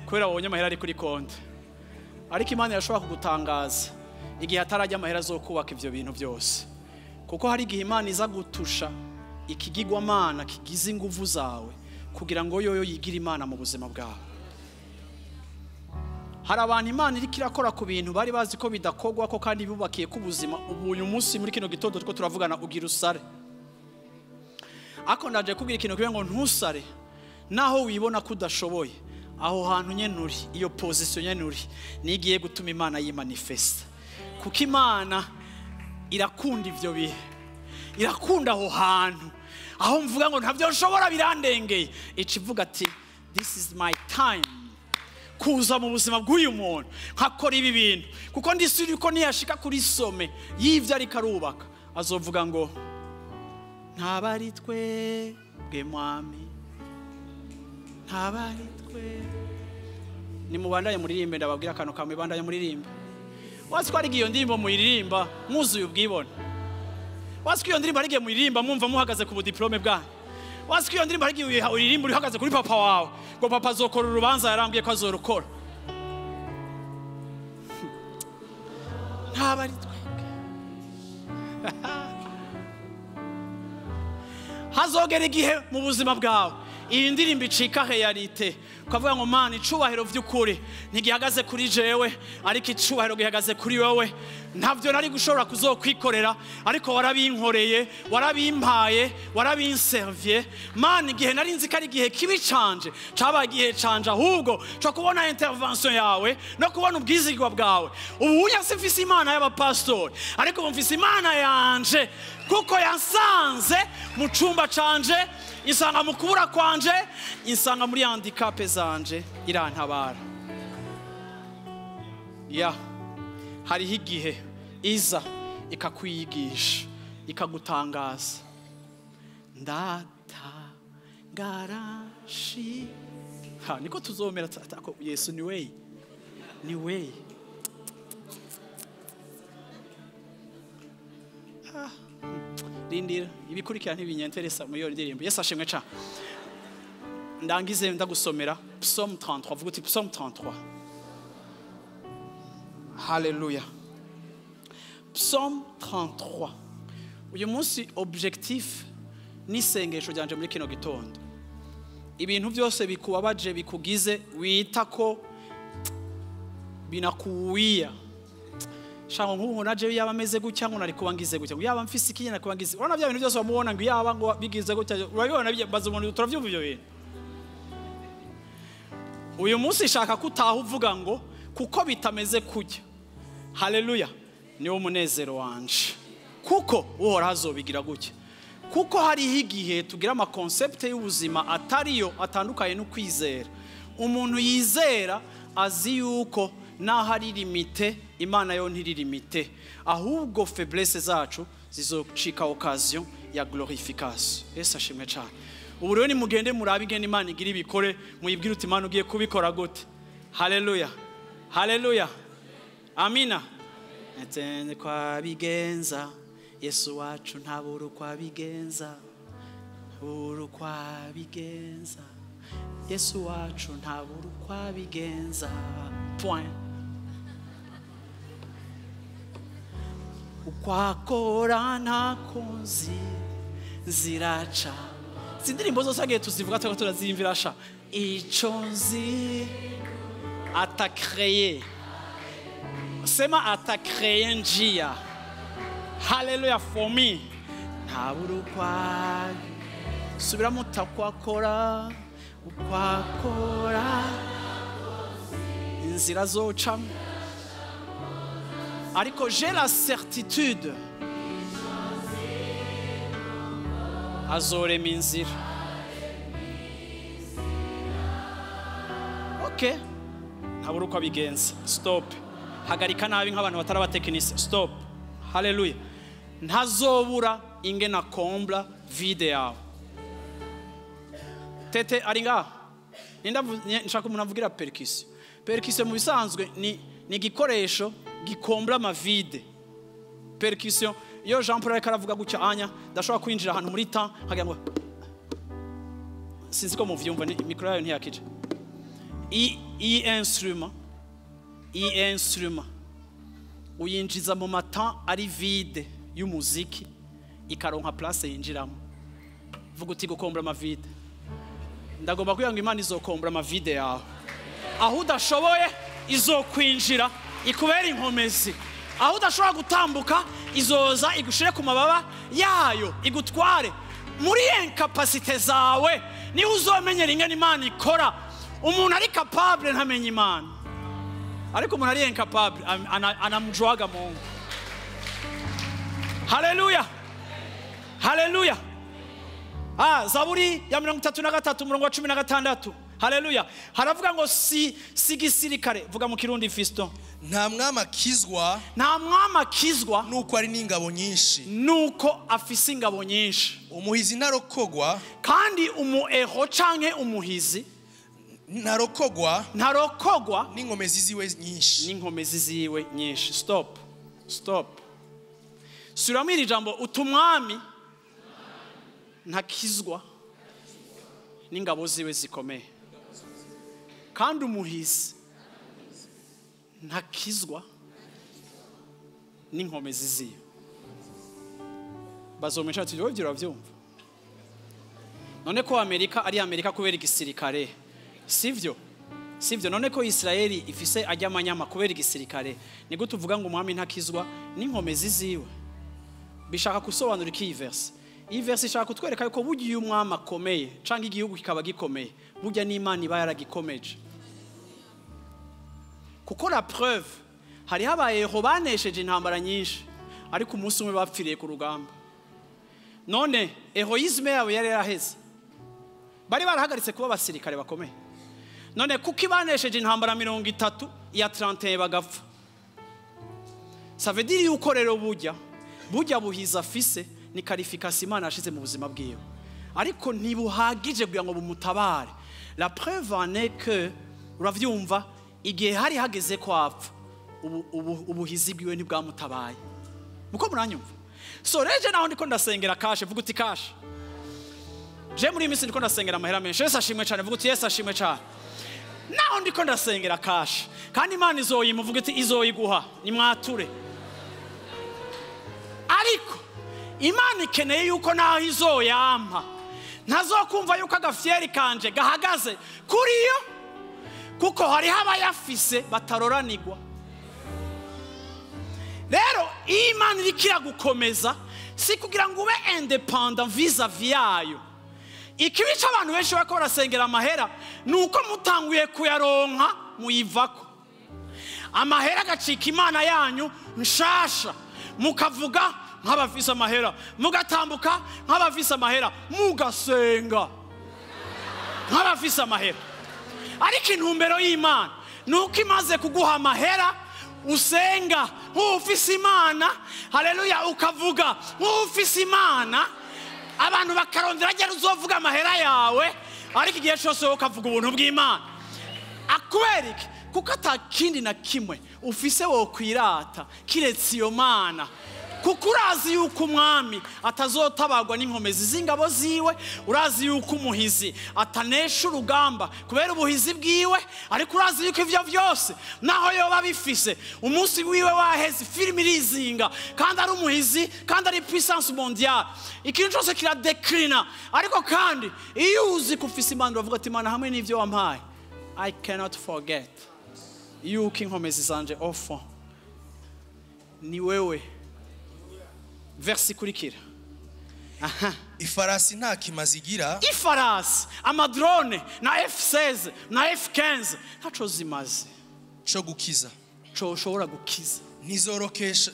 [SPEAKER 1] kubera wabonye amahera ari kuri konti, ariko Imana irashobora kugutangaza igihe atarajya amahera zo kubaka ivyo bintu byose, kuko hari igihe Imana iza gutusha ikigirwamana kigize inguvu zawe kugira ngo yoyo yigire Imana mu buzima bwawe. Hari abantu Imana iriko irakora ku bintu bari bazi ko bidakogwa ko kandi bubakiye ku buzima. Ubu uyu munsi muri kino gitondo two turavugana ugira usare, ariko ndaje kubwira ikintu kibe ngo ntusare naho wibona ko udashoboye. Aho hantu nyene uri, iyo position nyene uri, nigiye gutuma Imana yimanifesta, kuko Imana irakunda ivyo bihe, irakunda aho hantu aho mvuga ngo ntabyo nshobora birandengeye, ikivuga ati this is my time kuza mu buzima bw'uyu muntu nkakora ibi bintu, kuko ndisuri ko niyashika kuri some y'ivyo ariko arubaka azovuga ngo ntabari twebwe mwami, ntabari twe. Nimubandanye muririmbe, ndababwira akantu kamwe, bandanye muririmbe. Wazi ko ari iyo ndirimbo muyiririmba mwuzuye ubwibone? Wazi ko iyo ndirimbo ari igihe muyiririmba mwumva muhagaze ku budiplome bwanyu? Wazi ko iyo ndirimbo ari igihe uririmba urihagaze kuri papa wawe ngo papa azokora urubanza yarambwiye ko azorukora? Ntabari twebwe. Hazogera igihe mu buzima bwawe Iyi ndirimbo icika réalité, ukavuga ngo: "Mana, icubahiro vy'ukuri ntigihagaze kuri jewe, ariko icubahiro gihagaze kuri wowe. Ntabyo nari gushobora kuzokwikorera, ariko warabinkoreye, warabimpaye, warabinserviye. Mana, igihe nari nzi ko ari igihe kibi canje, cabaye igihe canje ahubwo co kubona intervention yawe no kubona ubwizigwa bwawe. Ubu unya simfise Imana y'abapasitori, ariko ubu mfise Imana yanje, kuko yansanze mu cumba canje, insanga mu kubura kwanje, insanga muri handicap zanje, irantabara." Ya, hariho igihe iza ikakwigisha, ikagutangaza. Ndatangarashi ha niko tuzomera ko Yesu ni we, ni we. Ah, rindira, ibikurikira ntibinyenteresa muri iyo ndirimbo. Yesu ashimwe ca. Ndangize ndagusomera Psaume 33. Vuga uti: "Psaume 33." Haleluya. Psaume 33. Uyu munsi objectif n'isengesho ryanje muri kino gitondo, ibintu byose bikubabaje, bikugize, wita ko binakuwia shango, nk'ubu naje yaba ameze gutya, ngo nari kuba ngize gutya, ngo yaba mfise iki, nari kuba ngize. Urabona bya bintu byose bamubona ngo yaba ngo bigize gutya, urabibona, baza umuntu, turavyumva ibyo bintu. Uyu munsi shaka ko utaha uvuga ngo: "Kuko bitameze kujya, haleluya, niwo munezero wanje, kuko Uhoraho azobigira gutya." Kuko hariho igihe tugira ama concept y'ubuzima atariyo, atandukanye no kwizera. Umuntu yizera azi yuko naho ari limité, Imana yo ntiri limité. Ahubwo faiblesse zacu zizocika occasion ya glorification. Yesu ashimwe cyane. Ubu rero nimugende murabe ingene Imana igira ibikore, muyibwire uti: "Imana, ugiye kubikora gute?" Haleluya, haleluya, amina. Ntende kwabigenza, Yesu wacu ntabura uko abigenza, bura uko abigenza. Yesu wacu ntabura uko abigenza, point. Uko akora ntakunzi ziraca. Izi ndirimbo zose agiye tuzivuga, turiko turaziyumvira sha. Ico nzi, atakreye, sema atakreye njia, haleluya, for me. Ntabura uko, subiramo, utakwakora, ukwakora inzira zocamo. Ariko j'ai la certitude, azorema inzira. Ok, ntabura uko abigenza. Stop, hagarika nabi nk'abantu batari abatekinisi. Stop. Haleluya. Ntazobura ingena kombla vide yawe. Tete ari ngaha. Nshaka umuntu avugira percussion. Percussion mu bisanzwe ni igikoresho gikombla ama vide. Percussion, iyo Jean Paul ariko aravuga gutya anya, ndashobora kwinjira ahantu muri temps nkagira ngo, sinzi ko muvyumva, ni micro yayo ntiyakije. Iyi instrument uyinjiza mu ma temps ari vide y'umuziki, ikaronka place yinjiramo. Vuga uti: "Gukombra ama vide." Ndagomba kugira ngo Imana izokombra ama vide yawe. Aho udashoboye, izokwinjira ikubera inkomezi. Aho udashobora gutambuka, izoza igushire ku mababa yayo, igutware muri incapacité zawe. Niho uzomenyera ingene Imana ikora. Umuntu ari capable ntamenya Imana, ariko umuntu ari incapable anamjwaga Mungu. Haleluya, haleluya. Ah, Zaburi ya 33, umurongo wa 16. Haleluya. Haravuga ngo si gisirikare. Vuga mu Kirundi, fiston.
[SPEAKER 2] Nta mwami akizwa
[SPEAKER 1] Nta mwami akizwa
[SPEAKER 2] nuko ari n'ingabo nyinshi.
[SPEAKER 1] nuko afise ingabo nyinshi.
[SPEAKER 2] Umuhizi ntarokogwa
[SPEAKER 1] Kandi umu héros canke umuhizi
[SPEAKER 2] ntarokogwa
[SPEAKER 1] ntarokogwa
[SPEAKER 2] n'inkomezi ziwe nyinshi.
[SPEAKER 1] n'inkomezi ziwe nyinshi. Stop, stop. Subiramo iri jambo uti: "Umwami ntakizwa n'ingabo ziwe zikomeye, kandi umuhizi ntakizwa n'inkomezi ziwe." Bazomesha ati: "Wowe ibyo urabyumva?" None ko Amerika ari Amerika kubera igisirikare, sivyo? Sivyo? None ko Israeli ifise ajya amanyama kubera igisirikare, ni gute uvuga ngo umwami ntakizwa n'inkomezi ziwe? Bishaka gusobanura iki iyi verse? Iyi verse ishaka kutwereka yuko burya iyo umwami akomeye canke igihugu kikaba gikomeye, burya n'Imana iba yaragikomeje. Kuko la preuve, hariho abayeho banesheje intambara nyinshi, ariko umunsi umwe bapfiriye ku rugamba. None héroïsme yabo yari yaraheze, bari barahagaritse kuba abasirikare bakomeye. None kuko ibanesheje intambara 30 iya 31 bagapfa, ça veut dire yuko rero burya buhiza afise ni qualification Imana yashize mu buzima bwiwe, ariko ntibuhagije kugira ngo bumutabare. La preuve en est que, uravyumva, igihe hari hageze ko apfa, ubuhizi bwiwe ntibwamutabaye. Muko muranyumva? So reje naho ndiko ndasengera cash, vuga uti cash. Je muri iyi minsi ndiko ndasengera amahera menshi. Yesu ashimwe cyane, vuga uti Yesu ashimwe cyane. Naho ndiko ndasengera cash, kandi Imana izoyimuvuga, uti izoyiguha, nimwature. Ariko Imana ikeneye yuko naho izoyampa ntazokumva yuko agafyeri kanje gahagaze kuri yo, kuko hariho abayafise bataroranigwa. Rero iyo Imana iriko iragukomeza, si kugira ngo ube indépendant vis-à-vis yayo. Ikibi c'abantu benshi bariko barasengera amahera ni uko mutanguye kuyaronka muyivako, amahera agacika imana yanyu nshasha, mukavuga nk'abafise amahera, mugatambuka nk'abafise amahera, mugasenga nk'abafise amahera. Ariko intumbero y'Imana ni uko imaze kuguha amahera, usenga nk'ufise Imana, haleluya, ukavuga nk'ufise Imana, abantu bakarondera ryari uzovuga amahera yawe, ariko igihe cyose wowe ukavuga ubuntu bw'Imana. Akubera iki? Kuko ata kindi na kimwe ufise wokwirata kiretse iyo Mana. Kuko urazi yuko umwami atazotabagwa n'inkomezi z'ingabo ziwe, urazi yuko umuhizi atanesha urugamba kubera ubuhizi bwiwe, ariko urazi yuko ivyo vyose naho yoba bifise, umunsi wiwe waheze, filimi irizinga, kandi ari umuhizi, kandi ari puissance mondiale, ikintu cyose kiradéclina. Ariko kandi iyo uzi ko ufise Imana, uravuga ati: "Imana, hamwe n'ivyo wampaye, I cannot forget yuko inkomezi zanje au fond ni wewe." Verse ikurikira.
[SPEAKER 2] Ifarasi nta kimazi igira.
[SPEAKER 1] Ifarasi, amadrone na F16 na F15 ntaco zimaze
[SPEAKER 2] co gukiza.
[SPEAKER 1] Co ushobora gukiza.
[SPEAKER 2] Ntizorokesha,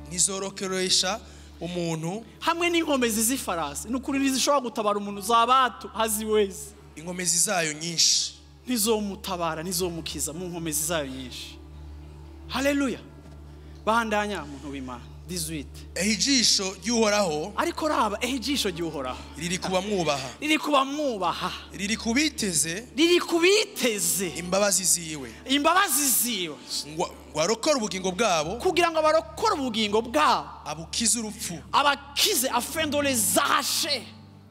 [SPEAKER 2] ntizorokeresha umuntu.
[SPEAKER 1] Hamwe n'inkomezi z'ifarasi, ni ukuri ntizishobora gutabara umuntu, zabatu haziwezi.
[SPEAKER 2] Inkomezi zayo nyinshi.
[SPEAKER 1] Ntizomutabara, ntizomukiza mu nkomezi zayo nyinshi. Haleluya! Bandanya, muntu w'Imana. 18.
[SPEAKER 2] Ehe, ijisho ry'Uhoraho
[SPEAKER 1] Ariko raba, ehe, ijisho ry'Uhoraho
[SPEAKER 2] riri kubamwubaha,
[SPEAKER 1] riri kubamwubaha,
[SPEAKER 2] riri kubiteze
[SPEAKER 1] riri kubiteze
[SPEAKER 2] imbabazi ziwe,
[SPEAKER 1] imbabazi ziwe,
[SPEAKER 2] ngo arokore ubugingo bwabo,
[SPEAKER 1] kugira ngo barokore ubugingo bwabo,
[SPEAKER 2] abukize urupfu,
[SPEAKER 1] abakize, afin de les arracher,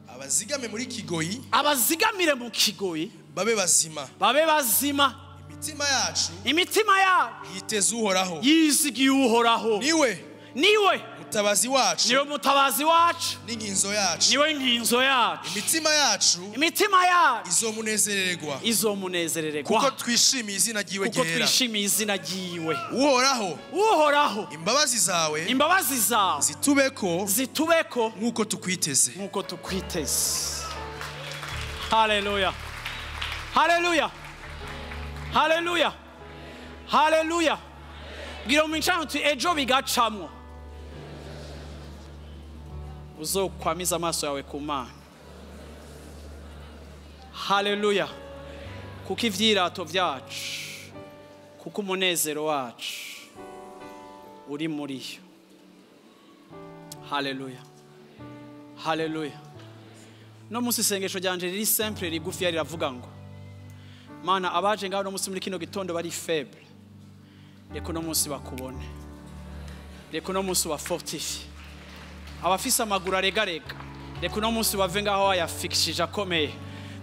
[SPEAKER 2] abazigame muri kigoyi,
[SPEAKER 1] abazigamire mu kigoyi,
[SPEAKER 2] babe bazima.
[SPEAKER 1] Babe bazima.
[SPEAKER 2] Imitima yacu
[SPEAKER 1] Imitima yacu
[SPEAKER 2] yiteze Uhoraho,
[SPEAKER 1] yizigiye Uhoraho,
[SPEAKER 2] niwe
[SPEAKER 1] niwe
[SPEAKER 2] mutabazi wacu
[SPEAKER 1] niwe mutabazi wacu
[SPEAKER 2] n'inkinzo yacu.
[SPEAKER 1] Niwe nkinzo yacu.
[SPEAKER 2] Imitima yacu
[SPEAKER 1] Imitima yacu
[SPEAKER 2] izomunezerererwa,
[SPEAKER 1] izomunezerererwa,
[SPEAKER 2] kuko twishimiye izina ryiwe
[SPEAKER 1] kuko
[SPEAKER 2] ryera.
[SPEAKER 1] twishimiye izina ryiwe.
[SPEAKER 2] Uhoraho,
[SPEAKER 1] Uhoraho,
[SPEAKER 2] imbabazi zawe
[SPEAKER 1] imbabazi zawe
[SPEAKER 2] zitubeko
[SPEAKER 1] zitubeko
[SPEAKER 2] nk'uko tukwiteze.
[SPEAKER 1] Nk'uko tukwiteze. Haleluya, haleluya, haleluya, haleluya! Bwira mu ncano uti: "Ejo bigacamwo, uzokwamiza amaso yawe ku Mana." Haleluya! Kuko ivyirato vyacu, kuko umunezero wacu uri muri yo. Haleluya, haleluya! No munsi isengesho ryanje riri simple, rigufi, riravuga ngo: Mana, abaje ngaho no munsi muri kino gitondo bari faible, reka uno munsi bakubone, reka uno munsi ubafortifie. Abafise amaguru aregarega, reka uno munsi bave ngaho wayafikishije akomeye.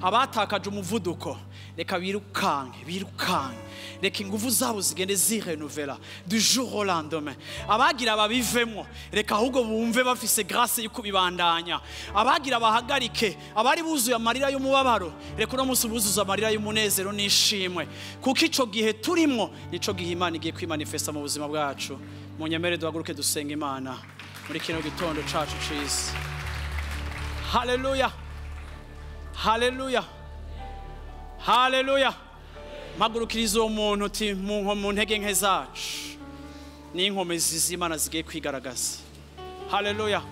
[SPEAKER 1] Abatakaje umuvuduko, Reka birukanke, birukanke. Reka ingufu zabo zigende zirenuvela du jour au lendemain. Abagira babivemwo, reka ahubwo bumve bafise grâce yo kubibandanya. Abagira bahagarike, abari buzuye amarira y'umubabaro, reka uno munsi buzuza amarira y'umunezero n'ishimwe. Kuko ico gihe turimwo nico gihe Imana igiye kwimanifesta mu buzima bwacu. Munyemere duhaguruke dusenga Imana muri kino gitondo cacu ciza. Haleluya, haleluya, haleluya. Mpagurukiriza uwo muntu uti mu ntege nke zacu n'inkomezi z'Imana zigiye kwigaragaza. Haleluya,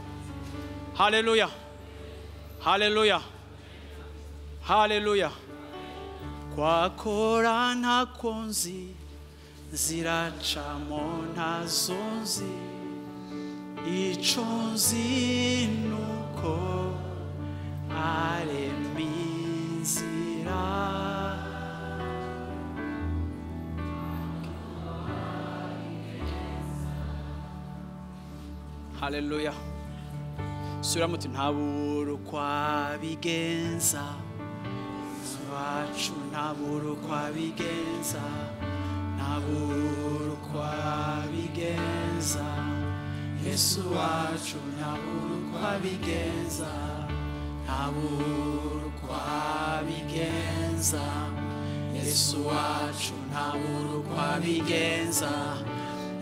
[SPEAKER 1] haleluya, haleluya, haleluya. Kwakora ntako nzi, ziracamo ntazo nzi, ico nzi nuko arema inzira. Haleluya. Sura muti ntabura uko abigenza, wacu ntabura uko abigenza, ntabura uko abigenza, Yesu wacu ntabura uko abigenza, ntabura uko abigenza, Yesu wacu ntabura uko abigenza,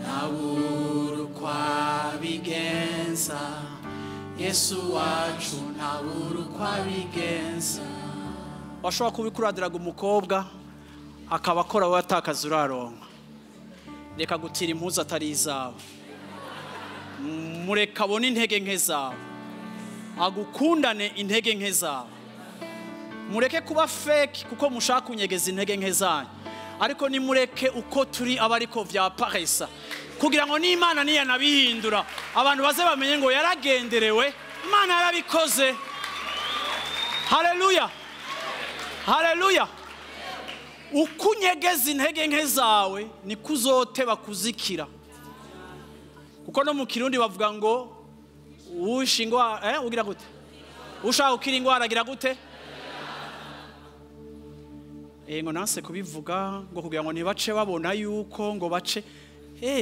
[SPEAKER 1] ntabura uko abigenza, Yesu wacu ntabura uko abigenza. Washobora kubikuradiraga umukobwa akaba akora we atakaza uraronka. Reka gutira impuzu atari izawe, mureka abone intege nke zawe, agukundane intege nke zawe. Mureke kuba fake kuko mushaka kunyegeza intege nke zanyu, ariko nimureke uko turi abariko vya paresa, kugira ngo n'Imana niyanabihindura abantu baze bamenye ngo yaragenderewe, Imana yarabikoze. Haleluya, haleluya. Uko unyegeza intege nke zawe niko uzoteba kuzikira. Kuko no mu Kirundi bavuga ngo usha ingwara, ugira gute? Ushaka gukira ingwara agira gute? Ngo nanse kubivuga ngo kugira ngo ntibace babona yuko ngo bace.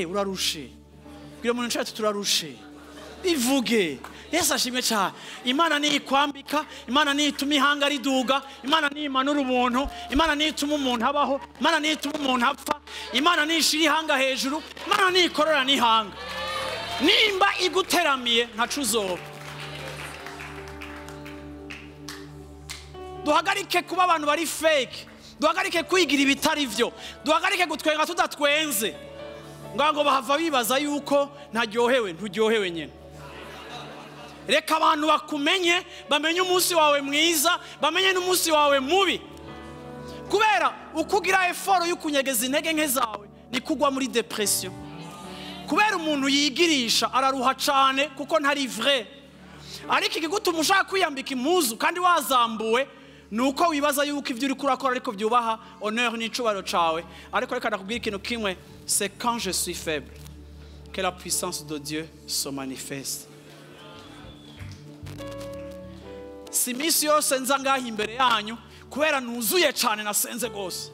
[SPEAKER 1] Urarushe. Kugira umuntu nshatse turarushe. Bivuge. Yesu ashimwe cyane. Imana niyikwambika, Imana niyituma ihanga riduga, Imana niyimanura umuntu, Imana niyituma umuntu abaho, Imana niyituma umuntu apfa, Imana niyishira ihanga hejuru, Imana niyikorora n'ihanga. Nimba iguteramiye ntaco uzoba. Duhagarike kuba abantu bari fake, duhagarike kwigira ibitari vyo, duhagarike gutwenga tudatwenze. Ngo bahava bibaza yuko ntaryohewe, nturyohewe nyene. Reka abantu bakumenye, bamenye umunsi wawe mwiza, bamenye n'umunsi wawe mubi. Kubera ukugira effort yo kunyegeza intege nke zawe ni kugwa muri depression. Kubera umuntu yigirisha araruha cane kuko ntari vrai. Ariko ikigutuma ushaka kwiyambika impuzu kandi wazambuwe nuko wibaza yuko ivyo uri kurakora ariko byubaha honneur n'icubaro cawe. Ariko reka ndakubwira ikintu kimwe, c'est quand je suis faible que la puissance de Dieu se manifeste. Si iminsi yose nza ngaha imbere yanyu kubera nuzuye cane nasenze gose.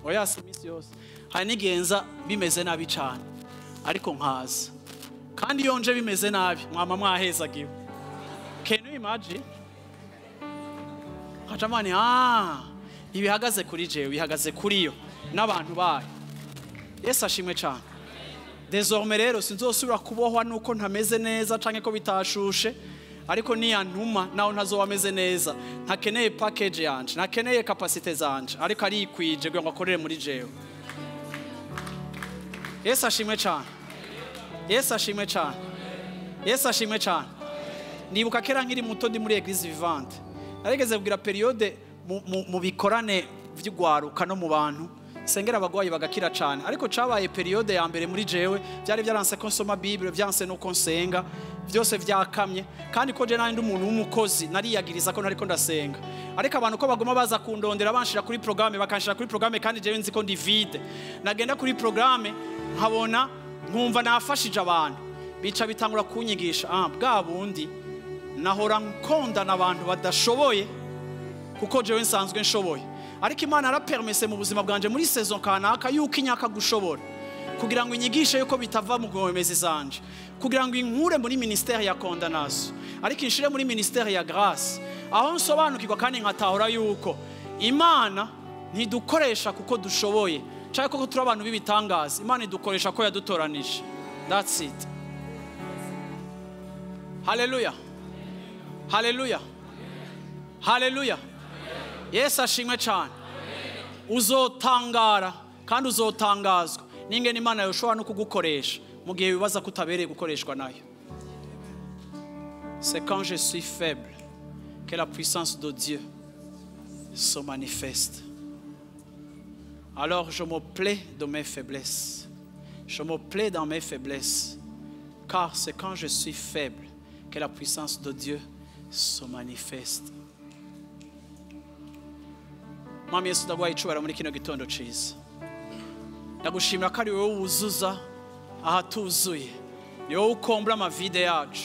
[SPEAKER 1] Oya, si iminsi yose. Hari n'igihe nza bimeze nabi cane, ariko nkaza. Kandi iyo nje bimeze nabi mwama mwahezagiwe. Can you imagine? Hacamani, ibihagaze kuri jewe, bihagaze kuri yo n'abantu bayo. Yesu ashimwe cane. Désormais rero sinzosubira kubohwa nuko ntameze neza canke ko bitashushe, ariko niyantuma naho ntazoba ameze neza. Ntakeneye package yanje, ntakeneye capacité zanje, ariko arikwije kugira ngo akorere muri jewe. Yesu ashimwe cane. Yesu ashimwe cane. Yesu ashimwe cane. Nibuka kera nkiri muto ndi muri Eglise Vivante, narigeze kugira periode mu bikorane vy'ugwaruka no mu bantu sengera abagwayi bagakira cane. Ariko cabaye periode ya mbere muri jewe, byari byaranse ko nsoma Bible, byanse no ko nsenga, byose vyakamye. Kandi ko je nari ndi umuntu w'umukozi, nariyagiriza ko ntariko ndasenga. Ariko abantu ko bagoma baza kundondera banshira kuri programme, bakanshira kuri programme kandi jewe nzi ko ndi vide. Nagenda kuri programme nkabona nkumva nafashije abantu, bica bitangura kunyigisha bwa bundi nahora nkondana abantu badashoboye kuko jewe nsanzwe nshoboye. Ariko Imana yarapermise mu buzima bwanje muri saison kanaka yuko inyaka gushobora, kugira ngo inyigishe yuko bitava mu nkomezi zanje, kugira ngo inkure muri ministère ya condamnation ariko inshire muri ministère ya grâce, aho nsobanukirwa kandi nkatahura yuko Imana ntidukoresha kuko dushoboye cyangwa kuko turi abantu b'ibitangaza. Imana idukoresha ko yadutoranije. That's it. Haleluya, haleluya, haleluya. Yesu ashimwe cyane. Uzotangara kandi uzotangazwa n'ingene Imana yoshobora no kugukoresha mu gihe wibaza ko utabereye gukoreshwa nayo. C'est quand je suis faible que la puissance de Dieu se manifeste. Alors je me plais de mes faiblesses. Je me plais dans mes faiblesses, car c'est quand je suis faible que la puissance de Dieu se manifeste. Mwami Yesu, ndaguhaye icubahiro muri kino gitondo ciza. Ndagushimira ko ari wowe wuzuza ahatuzuye, ni wowe ukombra amavide yacu,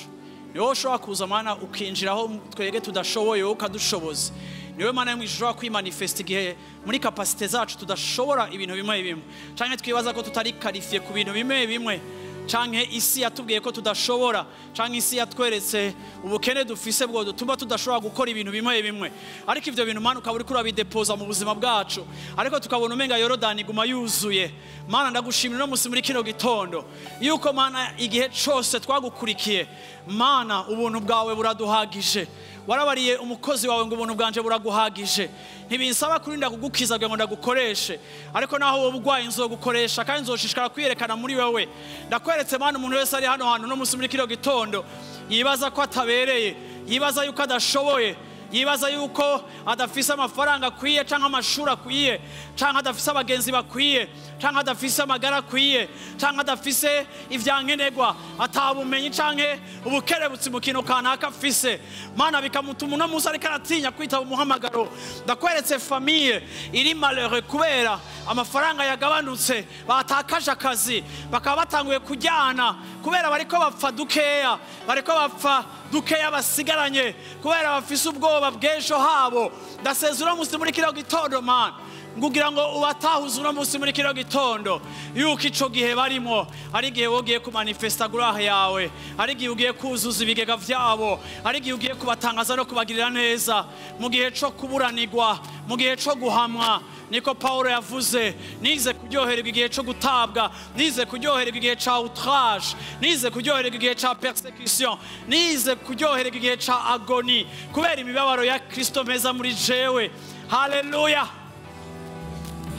[SPEAKER 1] ni wowe ushobora kuza Mana ukinjira aho twebwe tudashoboye, wowe ukadushoboza. Ni wowe Mana yo mw'ijuru ushobora kwimanifesta igihe muri capacité zacu tudashobora ibintu bimwe bimwe, canke twibaza ko tutari qualifié ku bintu bimwe bimwe, canke isi yatubwiye ko tudashobora, canke isi yatweretse ubukene dufise bwo dutuma tudashobora gukora ibintu bimwe bimwe. Ariko ivyo bintu Mana ukaba uriko urabidepoza mu buzima bwacu, ariko tukabona umenga Yorodani iguma yuzuye. Mana, ndagushimira uno musi muri kino gitondo yuko Mana igihe cose twagukurikiye, Mana ubuntu bwawe buraduhagije. Warabariye umukozi wawe ngo ubuntu bwanje buraguhagije. Ntibinsaba kurinda kugukiza kugira ngo ndagukoreshe, ariko naho wowe urwaye nzogukoresha kandi nzoshishikara kwiyerekana muri wewe. Ndakweretse Mana umuntu wese ari hano hantu no musi muri kino gitondo yibaza ko atabereye, yibaza yuko adashoboye, yibaza yuko adafise amafaranga akwiye canke amashuri akwiye, canke adafise abagenzi bakwiye, canke adafise amagara akwiye, canke adafise ivyankenerwa, atabumenyi canke ubukerebutsi mu kintu kanaka afise. Mana, bikamutuma uno munsi ariko aratinya kwitaba umuhamagaro. Ndakweretse famille iri malheureux kubera amafaranga yagabanutse, batakaje akazi, bakaba batanguye kujyana kubera bariko bapfa dukeya, bariko bapfa dukeya basigaranye kubera bafise ubwoba bw'ejo habo. Ndasezera uno munsi muri kino gitondo Mana, ngugira ngo ubatahuze uno munsi muri kino gitondo yuko ico gihe barimo ari igihe wogiye kumanifesta gloire yawe, ari igihe ugiye kuzuza ibigega vyabo, ari igihe ugiye kubatangaza no kubagirira neza mu gihe co kuburanirwa, mu gihe co guhamwa. Niko Paulo yavuze, nize kuryohererwa igihe co gutabwa, nize kuryohererwa igihe ca outrage, nize kuryohererwa igihe ca persecution, nize kuryohererwa igihe ca agonie, kubera imibabaro ya Kristo meza muri jewe. Haleluya,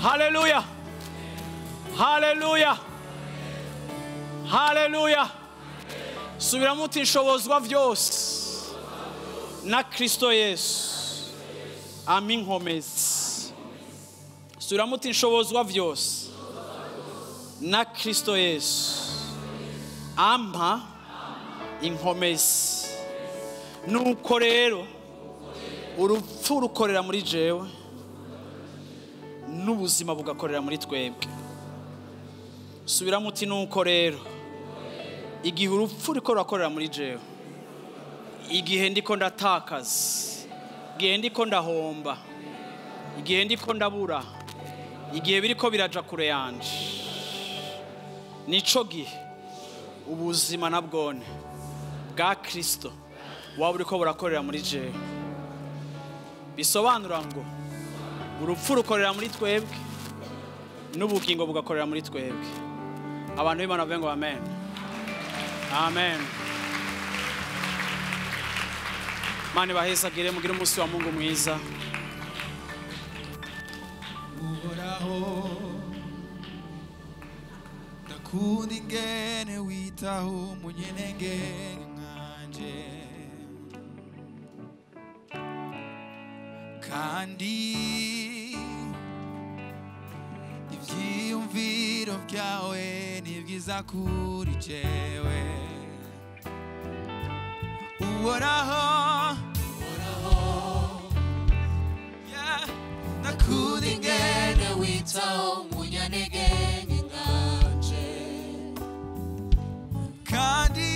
[SPEAKER 1] haleluya, haleluya, haleluya. Subiramo uti nshobozwa vyose na Kristo Yesu aminkomezi. Subiramo uti nshobozwa vyose na Kristo Yesu ampa inkomezi. Nuko rero urupfu rukorera muri jewe n'ubuzima bugakorera muri twebwe. Subiramo uti nuko rero igihe urupfu ruriko rurakorera muri jewe, igihe ndiko ndatakaza, igihe ndiko ndahomba, igihe ndiko ndabura, igihe biriko biraja kure yanje, nico gihe ubuzima na bwone bwa Kristo waba uriko burakorera muri jewe. Bisobanura ngo urupfu rukorera muri twebwe n'ubugingo bugakorera muri twebwe. Abantu b'Imana bavuge ngo amen, amen. Mani bahezagire, mugire umunsi wa Mungu mwiza.
[SPEAKER 3] Uhoraho, ndakunda ingene witaho umunyenenge nkanje, kandi ivyiyumviro vyawe ni vyiza kuri jewe. Uhoraho, yeah, ndakunda ingene
[SPEAKER 4] witaho umunyanege nkanje,
[SPEAKER 3] kandi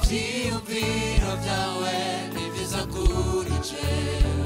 [SPEAKER 3] ivyiyumviro
[SPEAKER 4] vyawe ni vyiza. bwiza kuri jewe.